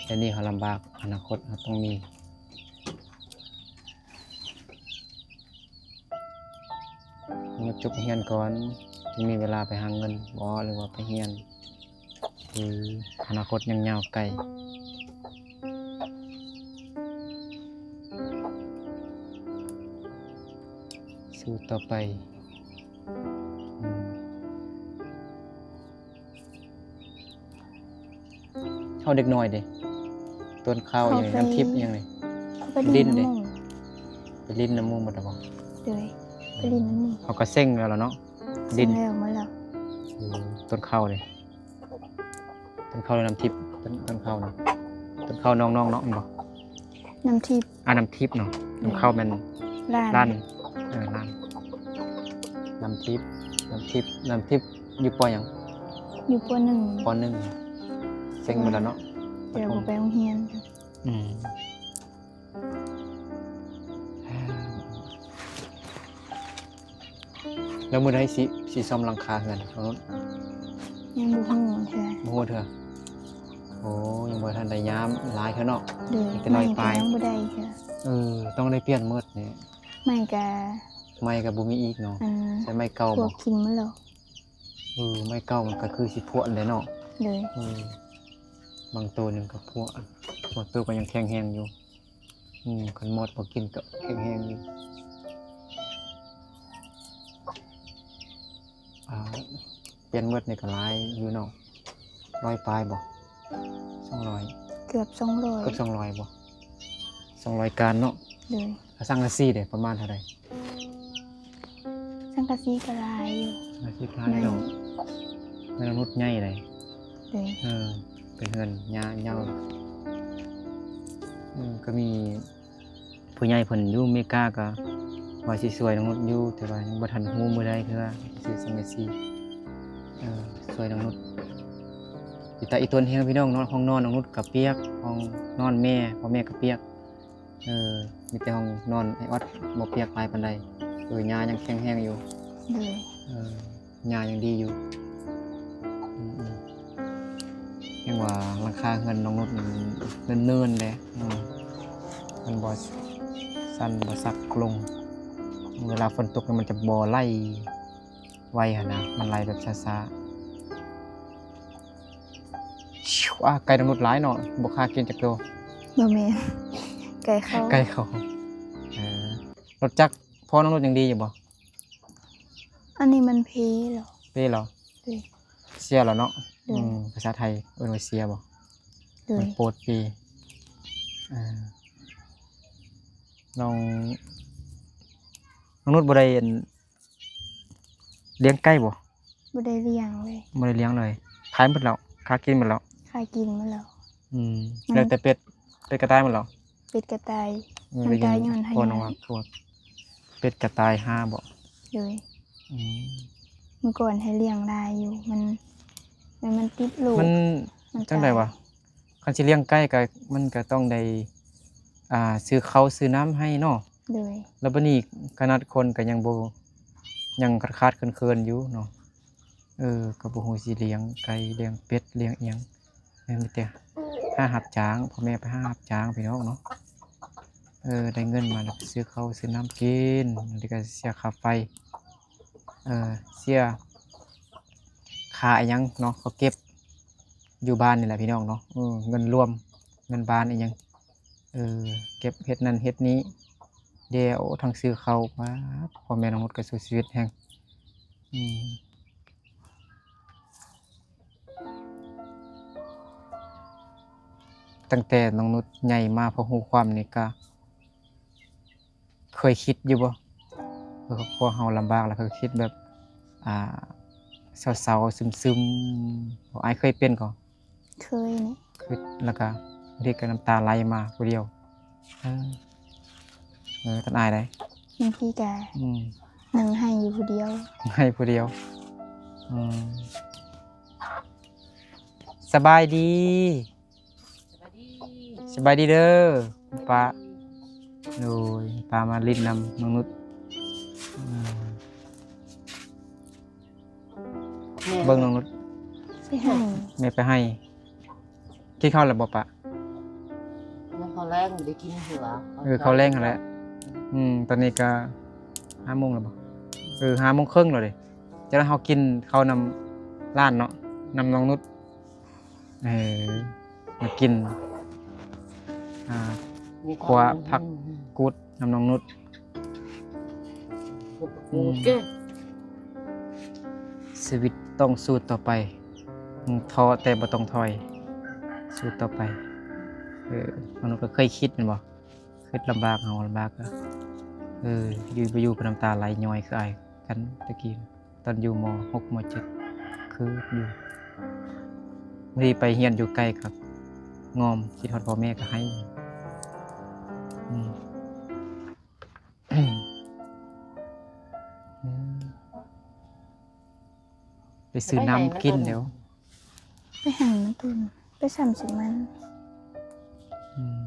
ແຕ່ນີ້ເຮົາລຳບາກ, ອະນາຄົດເຮົາຕ້ອງມີ. ມາຈົບຮຽນກ່ອນ ຈຶ່ງມີເວລາໄປຫາເງິນບໍ ຫຼືວ່າໄປຮຽນ? ອື ອະນາຄົດຍັງຍາວໄກ. ສູ້ຕໍ່ໄປ. ອືມ. ເຮົາເດັກນ້ອຍເດ້ ຕົ້ນເຂົ້າຫຍັງ ນ້ຳທິບຫຍັງນີ້ ໄປຫຼິ້ນນຳໝູ່ ໄປຫຼິ້ນນຳໝູ່ໝົດແລ້ວບໍ່? ໂດຍ ໄປຫຼິ້ນນຳໝູ່. ເຮົາກໍເສັງແລ້ວລະເນາະ ເສັງຫຼິ້ນແລ້ວໝົດແລ້ວ. ອືມ ຕົ້ນເຂົ້າເດ້ ຕົ້ນເຂົ້າ ນ້ຳທິບ ຕົ້ນ ຕົ້ນເຂົ້ານີ້ ຕົ້ນເຂົ້ານ້ອງໆເນາະ ແມ່ນບໍ່? ນ້ຳທິບ ອ່າ ນ້ຳທິບເນາະ. ໂດຍ. ນ້ຳເຂົ້າແມ່ນລ້ານ ລ້ານ ເອີ ລ້ານ. ນ້ຳທິບ ນ້ຳທິບ ນ້ຳທິບຢູ່ ປ ຫຍັງ? ຢູ່ ປ ໜຶ່ງ ປ ໜຶ່ງ. ເສັງໝົດແລ້ວເນາະ ແຕ່ບໍ່ໄປໂຮງຮຽນ. ອືມ. ແລ້ວມື້ໃດຊິ ຊິຊໍ້າຫຼັງຄາເຮືອນນ້ອງນຸດ? ຍັງບໍ່ຮູ້ເທື່ອ ບໍ່ຮູ້ເທື່ອ. ໂອ້ ຍັງບໍ່ທັນໄດ້ຍາມຫຼາຍເທື່ອເນາະ. ໂດຍ. ມີແຕ່ຮ້ອຍປາຍ ໄມ້ກໍຍັງບໍ່ໄດ້ເທື່ອ. ເອີ ຕ້ອງໄດ້ປ່ຽນໝົດນີ້. ໄມ້ກະ ໄມ້ກະບໍ່ມີອີກເນາະ. ອັນ ໃຊ້ໄມ້ເກົ່າບໍ່? ພວກກິນໝົດແລ້ວ. ເອີ ໄມ້ເກົ່າມັນກະຄືຊິຜວດແຫຼະເນາະ. ໂດຍ. ເອີ ບາງໂຕນີ້ມັນກະຜວດ ບາງໂຕກະຍັງແຂງແຮງຢູ່. ອືມ ຄັນໝອດບໍ່ກິນກໍແຂງແຮງຢູ່. ອ່າ ປ່ຽນໝົດນີ້ກໍຫຼາຍຢູ່ເນາະ ຮ້ອຍປາຍບໍ່? ສອງຮ້ອຍ ເກືອບສອງຮ້ອຍ ເກືອບສອງຮ້ອຍບໍ່? ສອງຮ້ອຍການເນາະ. ໂດຍ. ແລ້ວສັງກະສີເດ ປະມານເທົ່າໃດ? ສັງກະສີກໍຫຼາຍຢູ່ ສັງກະສີຫຼາຍເນາະ. ເຮືອນນ້ອງນຸດໃຫຍ່ໃດ. ໂດຍ. ເອີ ເປັນເຮືອນຍາວ ເອີ ກໍມີຜູ້ໃຫຍ່ເພິ່ນຢູ່ເມກາກໍວ່າຊິຊ່ວຍນ້ອງນຸດຢູ່ ແຕ່ວ່າຍັງບໍ່ທັນຮູ້ມື້ໃດເທື່ອ ຊິຊື້ສັງກະສີ ເອີ ຊ່ວຍນ້ອງນຸດ. ອີຕາອີຕົນແຮງພີ່ນ້ອງເນາະ ຫ້ອງນອນນ້ອງນຸດກໍປຽກ ຫ້ອງນອນແມ່ ພໍ່ແມ່ກໍປຽກ. ເອີ ມີແຕ່ຫ້ອງນອນອ້າຍອອດບໍ່ປຽກຫຼາຍປານໃດ. ເອີ ຫຍ້າຍັງແຂງແຮງຢູ່. ໂດຍ. ເອີ ຫຍ້າຍັງດີຢູ່. ອືມໆ ຍັງວ່າຫຼັງຄາເຮືອນນ້ອງນຸດນີ້ເນີນໆເດ້. ອືມ ມັນບໍ່ສັ່ນບໍ່ສັກລົງ ເວລາຝົນຕົກນີ້ມັນຈະບໍ່ໄຫຼໄວຫັ້ນນະ ມັນໄຫຼແບບຊ້າໆ. ອາ ໄກ່ນ້ອງນຸດຫຼາຍເນາະ ບໍ່ຄ່າກິນຈັກໂຕ. ບໍ່ແມ່ນ ໄກ່ເຂົາ ໄກ່ເຂົາ. ເອີ ລົດຈັກພໍ່ນ້ອງນຸດຍັງດີຢູ່ບໍ່? ອັນນີ້ມັນເພແລ້ວ ເພແລ້ວ. ໂດຍ. ເສຍແລ້ວເນາະ. ໂດຍ. ອືມ ພາສາໄທເອີ້ນວ່າເສຍບໍ່? ໂດຍ. ມັນໂປດປີ. ເອີ ນ້ອງ ນ້ອງນຸດບໍ່ໄດ້ ອັນ ລ້ຽງໄກ່ບໍ່? ບໍ່ໄດ້ລ້ຽງເລີຍ ບໍ່ໄດ້ລ້ຽງເລີຍ. ຂາຍໝົດແລ້ວ ຄ່າກິນໝົດແລ້ວ ຄ່າກິນໝົດແລ້ວ. ອືມ ມັນ ເຫຼືອແຕ່ເປັດ ເປັດກະຕ່າຍໝົດແລ້ວ. ເປັດກະຕ່າຍ ອືມ ມັນຕາຍຍ້ອນໄຮ່ ເປັດກະຕ່າຍຫ້າບໍ່? ໂດຍ. ອືມ ມື້ກ່ອນໃຫ້ລ້ຽງຫຼາຍຢູ່ ມັນ ມັນ ມັນຕິດໂລກ ມັນ ມັນ ຈັ່ງໃດວະ ຕາຍ. ຄັນຊິລ້ຽງໄກ່ກໍ ມັນກໍຕ້ອງໄດ້ ອ່າ ຊື້ເຂົ້າຊື້ນ້ຳໃຫ້ເນາະ. ໂດຍ. ແລ້ວບັດນີ້ຂະໜາດຄົນກໍຍັງບໍ່ ຍັງຂາດໆເຂີນໆຢູ່ເນາະ. ເອີ ກໍບໍ່ຮູ້ຊິລ້ຽງໄກ່ ລ້ຽງເປັດ ລ້ຽງອີ່ຫຍັງ. ແມ່ນມີແຕ່ຫາຮັບຈ້າງ ພໍ່ແມ່ໄປຫາຮັບຈ້າງພີ່ນ້ອງເນາະ. ເອີ ໄດ້ເງິນມາແລ້ວໄປຊື້ເຂົ້າຊື້ນ້ຳກິນ ແລ້ວກໍເສຍຄ່າໄຟ ເອີ ເສຍຄ່າອີ່ຫຍັງເນາະ ເຂົາເກັບຢູ່ບ້ານນີ້ແຫຼະພີ່ນ້ອງເນາະ. ເອີ ເງິນລວມ ເງິນບ້ານອີ່ຫຍັງ ເອີ ເກັບເຮັດນັ້ນເຮັດນີ້ເດ. ໂອ້ ທັງຊື້ເຂົ້າ ປາດ ພໍ່ແມ່ນ້ອງນຸດກໍສູ້ຊີວິດແຮງ. ອືມ ຕັ້ງແຕ່ນ້ອງນຸດໃຫຍ່ມາພໍຮູ້ຄວາມນີ້ກະ ເຄີຍຄິດຢູ່ບໍ່ ເອີ ຄອບຄົວເຮົາລຳບາກ ແລ້ວເຄີຍຄິດແບບ ອ່າ ເສົ້າໆຊຶມໆ ບໍ່? ອ້າຍເຄີຍເປັນກໍ? ເຄີຍນີ້ ຄິດແລ້ວກະບາງທີກະນ້ຳຕາໄຫຼມາຜູ້ດຽວ. ເອີ ເອີ ຕ້ອງອາຍໃດ໋ ບາງທີກະ ອືມ ນັ່ງໄຫ້ຢູ່ຜູ້ດຽວ ໄຫ້ຜູ້ດຽວ. ອືມ ສະບາຍດີ. ສະບາຍດີ. ສະບາຍດີເດີປ້າ. ໂດຍ ປ້າມາຫຼິ້ນນຳນ້ອງນຸດ. ອືມ ແມ່ ເບິ່ງນ້ອງນຸດ ໄປໃຫ້ ແມ່ໄປໃຫ້. ກິນເຂົ້າແລ້ວບໍ່ປ້າ? ຍັງ ເຂົ້າແລງບໍ່ໄດ້ກິນເທື່ອ. ເອີ ເຂົ້າແລງຫັ້ນແຫຼະ. ອືມ ຕອນນີ້ກະຫ້າໂມງແລ້ວບໍ່? ເອີ ຫ້າໂມງເຄິ່ງແລ້ວເດ້. ຈັ່ງໃດເຮົາກິນເຂົ້ານຳຫຼານເນາະ ນຳນ້ອງນຸດ. ເອີ ມາກິນ ອ່າ ຂົ້ວຜັກກູດນຳນ້ອງນຸດ. ອືມ ຊີວິດຕ້ອງສູ້ຕໍ່ໄປ ທ້ອແຕ່ບໍ່ຕ້ອງຖອຍ ສູ້ຕໍ່ໄປ. ເອີ ມະນຸດກໍເຄີຍຄິດແມ່ນບໍ່? ຄິດລຳບາກ ເຮົາລຳບາກ ເອີ ຢູ່ບໍ່ຢູ່ກໍນ້ຳຕາໄຫຼຍ້ອຍຄືອ້າຍກັນແຕ່ກີ້. ຕອນຢູ່ ມໍຫົກ ມໍເຈັດ ຄືຢູ່ ບາງທີໄປຮຽນຢູ່ໄກກໍງ່ອມ ຄິດຮອດພໍ່ແມ່ກໍໄຫ້. ອືມ ອືມ ໄປຊື້ນ້ຳກິນແລ້ວ ໄປໃຫ້ມັນຕົນ ໄປສາມສິບມັນ. ອືມ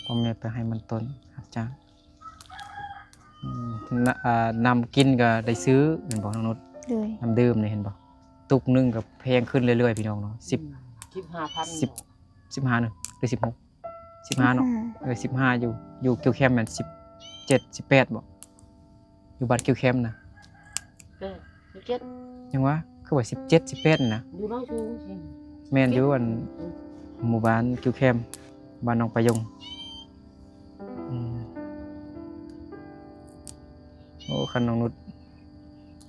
ພໍ່ແມ່ໄປໃຫ້ມັນຕົນ ຮັບຈ້າງ. ອືມ ນ- ອ່າ ນ້ຳກິນກໍໄດ້ຊື້ແມ່ນບໍ່ນ້ອງນຸດ? ໂດຍ ນ້ຳດື່ມນີ້ເຫັນບໍ່? ຕຸກໜຶ່ງກໍແພງຂຶ້ນເລື້ອຍໆ ພີ່ນ້ອງເນາະ. ສິບ ອືມ ສິບຫ້າພັນ ສິບ ເນາະ ສິບຫ້າໜຶ່ງ ຫຼື ສິບຫົກ ສິບຫ້າເນາະ. ສິບຫ້າ ເອີ ສິບຫ້າ ຢູ່ ຢູ່ກິວແຄມແມ່ນສິບເຈັດ ສິບແປດບໍ່? ຢູ່ບ້ານກິວແຄມນະ ເອີ ສິບເຈັດ ຍັງວ່າ ຄືວ່າສິບເຈັດ ສິບແປດນະ ຢູ່ເນາະ ຢູ່ ແມ່ນຢູ່ ອັນ ອືມ ໝູ່ບ້ານກິວແຄມ ບ້ານໜອງປາຍົງ. ອືມ ໂອ້ ຄັນນ້ອງນຸດ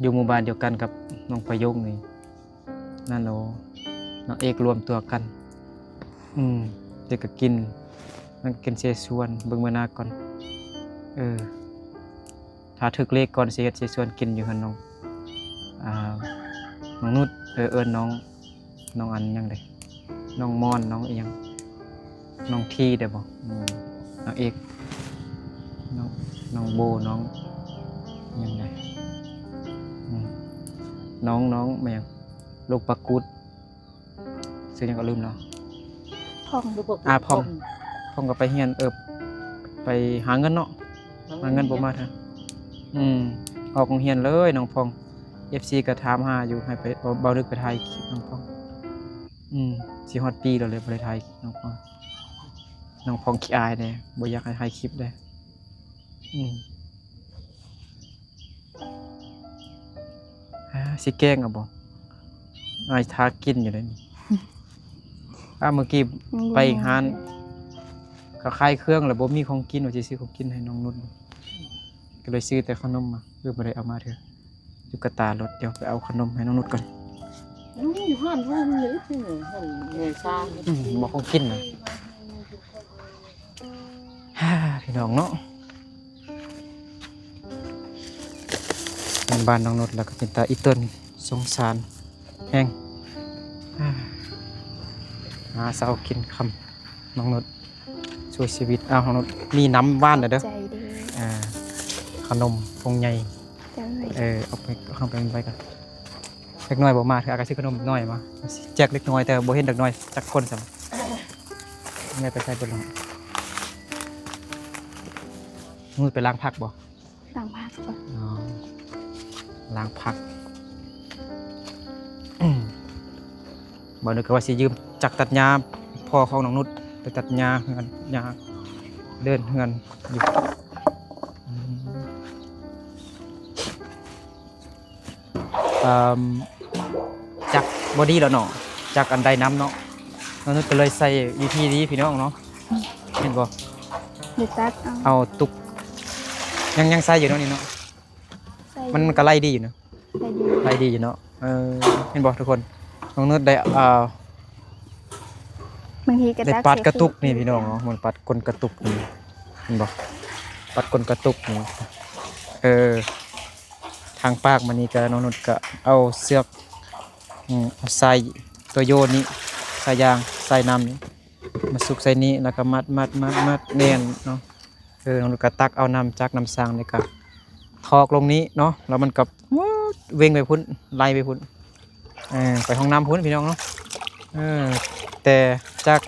ຢູ່ໝູ່ບ້ານດຽວກັນກັບໜອງປາຍົງນີ້ ນັ້ນໂອ ນາງເອກລວມຕົວກັນ. ອືມ ເດັກກໍກິນ ມັນກິນເສສວນ ເບິ່ງເບິ່ງໜ້າກ່ອນ. ເອີ ຖ້າຖືກເລກກ່ອນຊິເຮັດເສສວນກິນຢູ່ຫັ້ນນ້ອງ ອ່າ ນ້ອງນຸດ ເອີ ເອີ້ນນ້ອງ ນ້ອງອັນຫຍັງເດ ນ້ອງມ່ອນ ນ້ອງອີ່ຫຍັງ ນ້ອງທີໄດ້ບໍ່? ອືມ ນາງເອກ ນ້ອງ ນ້ອງໂບ ນ້ອງຫຍັງໃດ ອືມ ນ້ອງ ນ້ອງແມ່ນຫຍັງ ລູກປາກູດ ຊື່ຫຍັງກໍລືມແລ້ວ. ພອງ ອ່າ ພອງ ພອງກໍໄປຮຽນ ເອີ ໄປຫາເງິນເນາະ ຫາເງິນບໍ່ມາເທື່ອ. ອືມ ອອກໂຮງຮຽນເລີຍນ້ອງພອງ. ເອັຟຊີກໍຖາມຫາຢູ່ ໃຫ້ໄປ ເບົາ ເບົາລຶກໄປຖ່າຍຄລິບນ້ອງພອງ. ອືມ ຊິຮອດປີແລ້ວເລີຍບໍ່ໄດ້ຖ່າຍຄລິບນ້ອງພອງ. ນ້ອງພອງຂີ້ອາຍເດ້ ບໍ່ຢາກໃຫ້ຖ່າຍຄລິບເດ້. ອືມ ອາ ຊິແກງເອົາບໍ່? ອ້າຍຖ້າກິນຢູ່ເດ້ນີ້. ອາ ມື້ກີ້ໄປຮ້ານ ເຂົາຂາຍເຄື່ອງແລ້ວບໍ່ມີຂອງກິນ ວ່າຊິຊື້ຂອງກິນໃຫ້ນ້ອງນຸດ ກໍເລີຍຊື້ແຕ່ຂະໜົມມາ. ເອີ ບໍ່ໄດ້ເອົາມາເທື່ອ ຢູ່ກະຕາລົດ. ດຽວໄປເອົາຂະໜົມໃຫ້ນ້ອງນຸດກ່ອນ. ອືມ ຢູ່ຮ້ານເພິ່ນນີ້ ຮ້ານແມ່ຊາ. ອືມ ບໍ່ຂອງກິນນະ. ພີ່ນ້ອງເນາະ ເປັນບ້ານນ້ອງນຸດແລ້ວກໍເປັນຕາອີ່ຕົນ ສົງສານແຮງ. ຫາເຊົ້າກິນຄ່ຳ ນ້ອງນຸດ ສູ້ຊີວິດ. ອ້າວ ນ້ອງນຸດ ມີນ້ຳຫວານແລ້ວເດີ ໃຈເດີ ອ່າ ຂະໜົມຖົງໃຫຍ່. ເອີ ເອົາໄປ ເອົາໄປໄວ້ກ່ອນ. ເດັກນ້ອຍບໍ່ມາເທື່ອ ກໍຊື້ຂະໜົມນ້ອຍມາແຈກເດັກນ້ອຍ ແຕ່ບໍ່ເຫັນເດັກນ້ອຍຈັກຄົນຊ້ຳ. ແມ່ໄປໃສເບິດແລ້ວ? ມື້ໄປລ້າງຜັກບໍ່? ລ້າງຜັກກ່ອນ. ອໍ ລ້າງຜັກ. ບໍ່ນຶກວ່າຊິຢືມຈັກຕັດຫຍ້າພໍ່ຂອງນ້ອງນຸດ ໄປຕັດຫຍ້າເຮືອນ ຫຍ້າເດີ່ນເຮືອນຢູ່. ອືມ ເອີ່ມ ຈັກບໍ່ດີແລ້ວເນາະ ຈັກອັນໃດນຳເນາະ. ນ້ອງນຸດກໍເລີຍໃຊ້ວິທີນີ້ພີ່ນ້ອງເນາະ ເຫັນບໍ່? ໄດ້ຕັດເອົາ ເອົາຕຸກ ຍັງ ຍັງໃຊ້ຢູ່ເນາະນີ້ເນາະ. ໃຊ້ ມັນ ມັນກໍໄລ່ດີຢູ່ເນາະ ໄລ່ດີ ໄລ່ດີຢູ່ເນາະ. ເອີ ເຫັນບໍ່ທຸກຄົນ? ນ້ອງນຸດໄດ້ ອ່າ ບາງທີກໍ ໄດ້ປັດກະຕຸກນີ້ພີ່ນ້ອງເນາະ ມັນປັດກົ້ນກະຕຸກນີ້ ເຫັນບໍ່? ປັດກົ້ນກະຕຸກນີ້. ເອີ ທາງປາກມານີ້ກໍ ນ້ອງນຸດກໍເອົາເຊືອກ ອືມ ເອົາສາຍໂຕໂຍນີ້ ສາຍຢາງ ສາຍນ້ຳນີ້ ມາສຸກໃສ່ນີ້ ແລ້ວກໍມັດ ມັດ ມັດ ມັດແໜ້ນເນາະ. ເອີ ນ້ອງນຸດກໍຕັກເອົານ້ຳຈາກນ້ຳສັງ ແລ້ວກໍຖອກລົງນີ້ເນາະ ແລ້ວມັນກໍເວັ່ງໄປພຸ້ນ ໄຫຼໄປພຸ້ນ ເອີ ໄປຫ້ອງນ້ຳພຸ້ນພີ່ນ້ອງເນາະ. ເອີ ແຕ່ຈາກ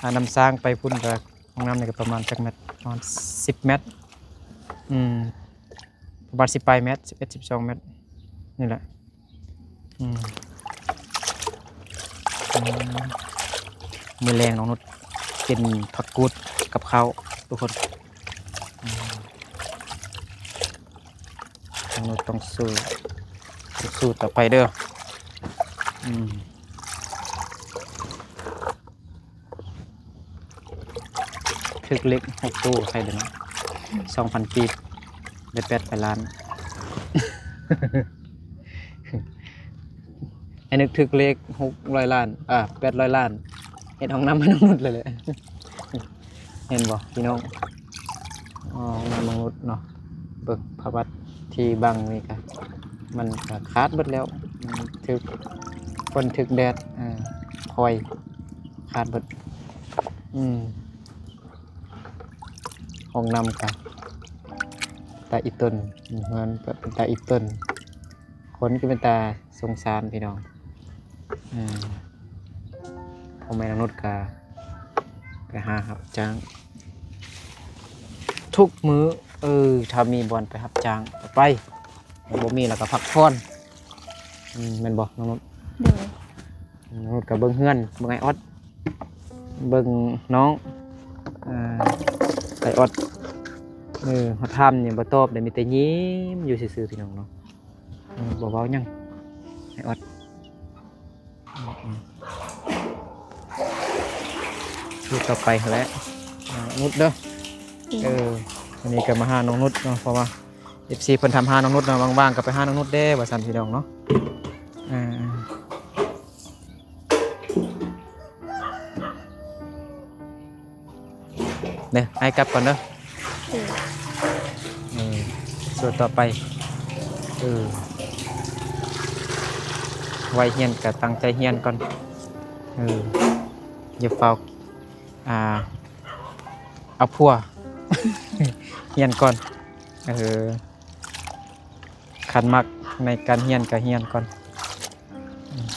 ອາ ນ້ຳຊ້າງໄປພຸ້ນກໍ ຫ້ອງນ້ຳນີ້ກໍປະມານຈັກແມັດ? ປະມານສິບແມັດ. ອືມ ປະມານສິບປາຍແມັດ ສິບເອັດ ສິບສອງແມັດນີ້ແຫຼະ. ອືມ ອືມ ມື້ແລງນ້ອງນຸດກິນຜັກກູດກັບເຂົ້າທຸກຄົນ. ອືມ ນ້ອງນຸດຕ້ອງສູ້ ຕ້ອງສູ້ຕໍ່ໄປເດີ. ອືມ ຖືກເລກຫົກໂຕ ໃຄເດີເນາະ ສອງພັນກີບ ໄດ້ແປດຮ້ອຍລ້ານ. ໃຫ້ນຶກຖືກເລກຫົກຮ້ອຍລ້ານ ເອີ ແປດຮ້ອຍລ້ານ ເຮັດຫ້ອງນ້ຳໃຫ້ນ້ອງນຸດເລີຍແຫຼະ. ເຫັນບໍ່ພີ່ນ້ອງ? ຫ້ອງນ້ຳນ້ອງນຸດເນາະ. ເບິ່ງປະຫວັດທີ່ບັງນີ້ກະ ມັນກະຂາດເບິດແລ້ວ ມັນຖືກຝົນຖືກແດດ ເອີ ຄ່ອຍຂາດເບິດ. ອືມ ຫ້ອງນ້ຳກະຕາອີຕົນ ເຮືອນກະເປັນຕາອີຕົນ ຄົນກໍເປັນຕາສົງສານພີ່ນ້ອງ. ເອີ ພໍ່ແມ່ນ້ອງນຸດກະໄປຫາຮັບຈ້າງທຸກມື້. ເອີ ຖ້າມີບ່ອນໄປຮັບຈ້າງກໍໄປ ບໍ່ມີແລ້ວກໍພັກຜ່ອນ. ອືມ ແມ່ນບໍ່ນ້ອງນຸດ? ໂດຍ. ນ້ອງນຸດກໍເບິ່ງເຮືອນ ເບິ່ງອ້າຍອອດ ເບິ່ງນ້ອງ ເອີ ອ້າຍອອດ. ເອີ ເຮົາຖາມນີ້ບໍ່ຕອບເດ້ ມີແຕ່ຍິ້ມຢູ່ຊື່ໆ ພີ່ນ້ອງເນາະ. ເອີ ບໍ່ເວົ້າຫຍັງ ອ້າຍອອດ. ອືມໆ ຢູ່ຕໍ່ໄປຫັ້ນແຫຼະ ນ້ອງນຸດເດີ. ອືມ ເອີ ວັນນີ້ກໍມາຫານ້ອງນຸດເນາະ ເພາະວ່າ ເອັຟຊີ ເພິ່ນຖາມຫານ້ອງນຸດເນາະ ວ່າງໆກໍໄປຫານ້ອງນຸດແດ່ວ່າຊັ້ນ ພີ່ນ້ອງເນາະ. ເອີ ເດີ ອ້າຍກັບກ່ອນເດີ. ເອີ ເອີ ສູ້ຕໍ່ໄປ. ເອີ ໄວຮຽນກໍຕັ້ງໃຈຮຽນກ່ອນ. ເອີ ຢ່າຟ້າວ ອ່າ ເອົາຜົວ ຮຽນກ່ອນ. ເອີ ຄັນມັກໃນການຮຽນກໍຮຽນກ່ອນ. ອືມ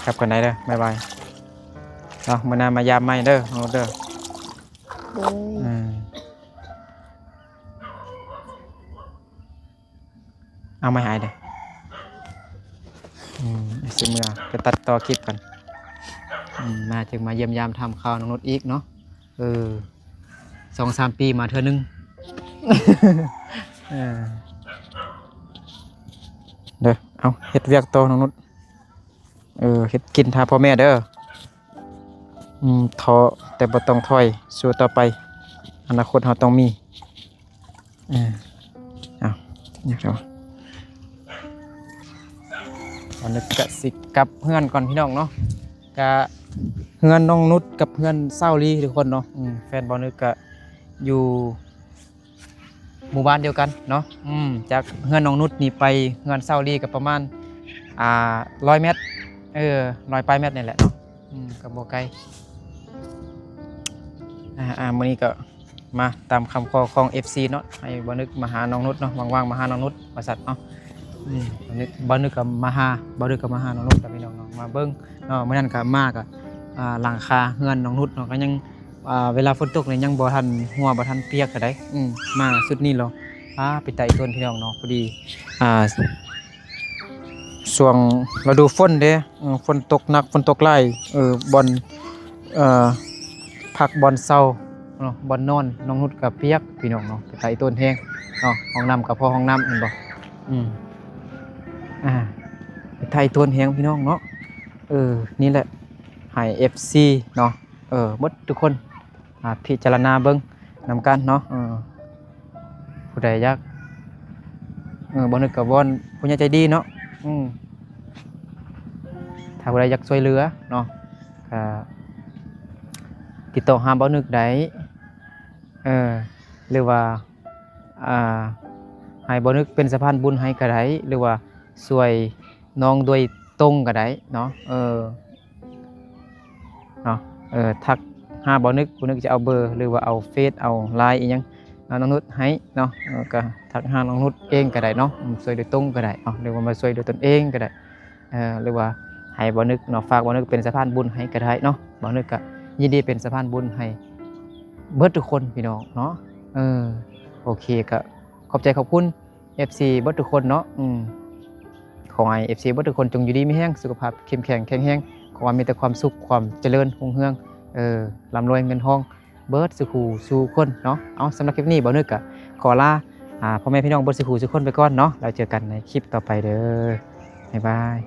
ກັບກັນໄດ້ເດີ ບາຍບາຍເນາະ. ມື້ໜ້າມາຢາມໃໝ່ເດີ ໂອເດີ. ໂດຍ. ອືມ ເອົາມາໃຫ້ອ້າຍເດີ. ອືມ ຊິເມືອໄປຕັດຕໍ່ຄລິບກ່ອນ. ອືມ ມາຈຶ່ງມາຢ້ຽມຢາມຖາມຂ່າວນ້ອງນຸດອີກເນາະ. ເອີ ສອງສາມປີມາເທື່ອໜຶ່ງ. ເອີ ເດີ ເອົາ ເຮັດວຽກຕໍ່ນ້ອງນຸດ. ເອີ ເຮັດກິນຖ້າພໍ່ແມ່ເດີ. ອືມ ທໍ້ແຕ່ບໍ່ຕ້ອງຖອຍ ສູ້ຕໍ່ໄປ ອະນາຄົດເຮົາຕ້ອງມີ. ເອີ ເອົາ ຢາກເອົາ ບ່າວນຶກກະຊິກັບເຮືອນກ່ອນ ພີ່ນ້ອງເນາະ. ກະເຮືອນນ້ອງນຸດກັບເຮືອນສາວລີ ທຸກຄົນເນາະ. ອືມ ແຟນບ່າວນຶກກະຢູ່ໝູ່ບ້ານດຽວກັນເນາະ. ອືມ ຈາກເຮືອນນ້ອງນຸດນີ້ໄປເຮືອນສາວລີກະປະມານ ອ່າ ຮ້ອຍແມັດ ເອີ ຮ້ອຍປາຍແມັດນີ້ແຫຼະເນາະ. ອືມ ກະບໍ່ໄກ. ອ່າ ມື້ນີ້ກໍມາຕາມຄຳຂໍຂອງເອັຟຊີເນາະ ໃຫ້ບ່າວນຶກມາຫານ້ອງນຸດເນາະ ວ່າງໆມາຫານ້ອງນຸດວ່າຊັ້ນເນາະ. ອືມ ບ່າວນຶກ ບ່າວນຶກກໍມາຫາ ບ່າວນຶກກໍມາຫານ້ອງນຸດກັບພີ່ນ້ອງເນາະ ມາເບິ່ງເນາະ. ມື້ນັ້ນກໍມາກໍ ອ່າ ຫຼັງຄາເຮືອນນ້ອງນຸດເນາະ ກໍຍັງ ອ່າ ເວລາຝົນຕົກນີ້ຍັງບໍ່ທັນຮົ່ວ ບໍ່ທັນປຽກກະໄດ້. ອືມ ມາຊຸດນີ້ລະ ອ່າ ເປັນຕາອີຕົນ ພີ່ນ້ອງເນາະ. ພໍດີ ອ່າ ຊ່ວງລະດູຝົນເດ້ ເອີ ຝົນຕົກໜັກ ຝົນຕົກຫຼາຍ ເອີ ບ່ອນ ເອີ ພັກບ່ອນເຊົາເນາະ ບ່ອນນອນນ້ອງນຸດກະປຽກ ພີ່ນ້ອງເນາະ. ເປັນຕາອີຕົນແຮງເນາະ ຫ້ອງນ້ຳກະພໍຫ້ອງນ້ຳ ເຫັນບໍ່? ອືມ ອ່າ ເປັນຕາອີຕົນແຮງ ພີ່ນ້ອງເນາະ. ເອີ ນີ້ແຫຼະ ໃຫ້ເອັຟຊີເນາະ ເອີ ໝົດທຸກຄົນ ອ່າ ພິຈາລະນາເບິ່ງນຳກັນເນາະ. ເອີ ຜູ້ໃດຢາກ ເອີ ບ່າວນຶກກະວອນຜູ້ໃຫຍ່ໃຈດີເນາະ. ອືມ ຖ້າຜູ້ໃດຢາກຊ່ວຍເຫຼືອເນາະ ກະຕິດຕໍ່ຫາບ່າວນຶກໄດ້ ເອີ ຫຼືວ່າ ອ່າ ໃຫ້ບ່າວນຶກເປັນສະພານບຸນໃຫ້ກະໄດ້ ຫຼືວ່າຊ່ວຍນ້ອງໂດຍຕົງກະໄດ້ເນາະ. ເອີ ເນາະ ເອີ ທັກຫາບ່າວນຶກ ບ່າວນຶກຈະເອົາເບີ ຫຼືວ່າເອົາເຟສ ເອົາລາຍອີ່ຫຍັງເນາະ ນ້ອງນຸດໃຫ້ເນາະ. ເອີ ກະທັກຫານ້ອງນຸດເອງກະໄດ້ເນາະ ອືມ ຊ່ວຍໂດຍຕົງກະໄດ້ເນາະ ຫຼືວ່າມາຊ່ວຍໂດຍຕົນເອງກະໄດ້ ເອີ ຫຼືວ່າ ໃຫ້ບ່າວນຶກເນາະ ຝາກບ່າວນຶກເປັນສະພານບຸນໃຫ້ກໍໄດ້ເນາະ. ບ່າວນຶກກໍຍິນດີເປັນສະພານບຸນໃຫ້ເບິດທຸກຄົນພີ່ນ້ອງເນາະ. ເອີ ໂອເຄ ກໍຂອບໃຈຂອບຄຸນ ເອັຟຊີ ເບິດທຸກຄົນເນາະ. ອືມ ຂໍໃຫ້ ເອັຟຊີ ເບິດທຸກຄົນຈົ່ງຢູ່ດີມີແຮງ ສຸຂະພາບເຂັ້ມແຂງແຂງແຮງ. ຂໍໃຫ້ມີແຕ່ຄວາມສຸກ ຄວາມຈະເລີນຮຸ່ງເຮືອງ ເອີ ລ່ຳລວຍເງິນທອງ ເບິດສູ່ຄູ່ສູ່ຄົນເນາະ. ເອົາ ສຳລັບຄລິບນີ້ ບ່າວນຶກກໍຂໍລາ ອ່າ ພໍ່ແມ່ພີ່ນ້ອງເບິດສູ່ຄູ່ສູ່ຄົນໄປກ່ອນເນາະ. ແລ້ວເຈີກັນໃນຄລິບຕໍ່ໄປເດີ. ບາຍບາຍ.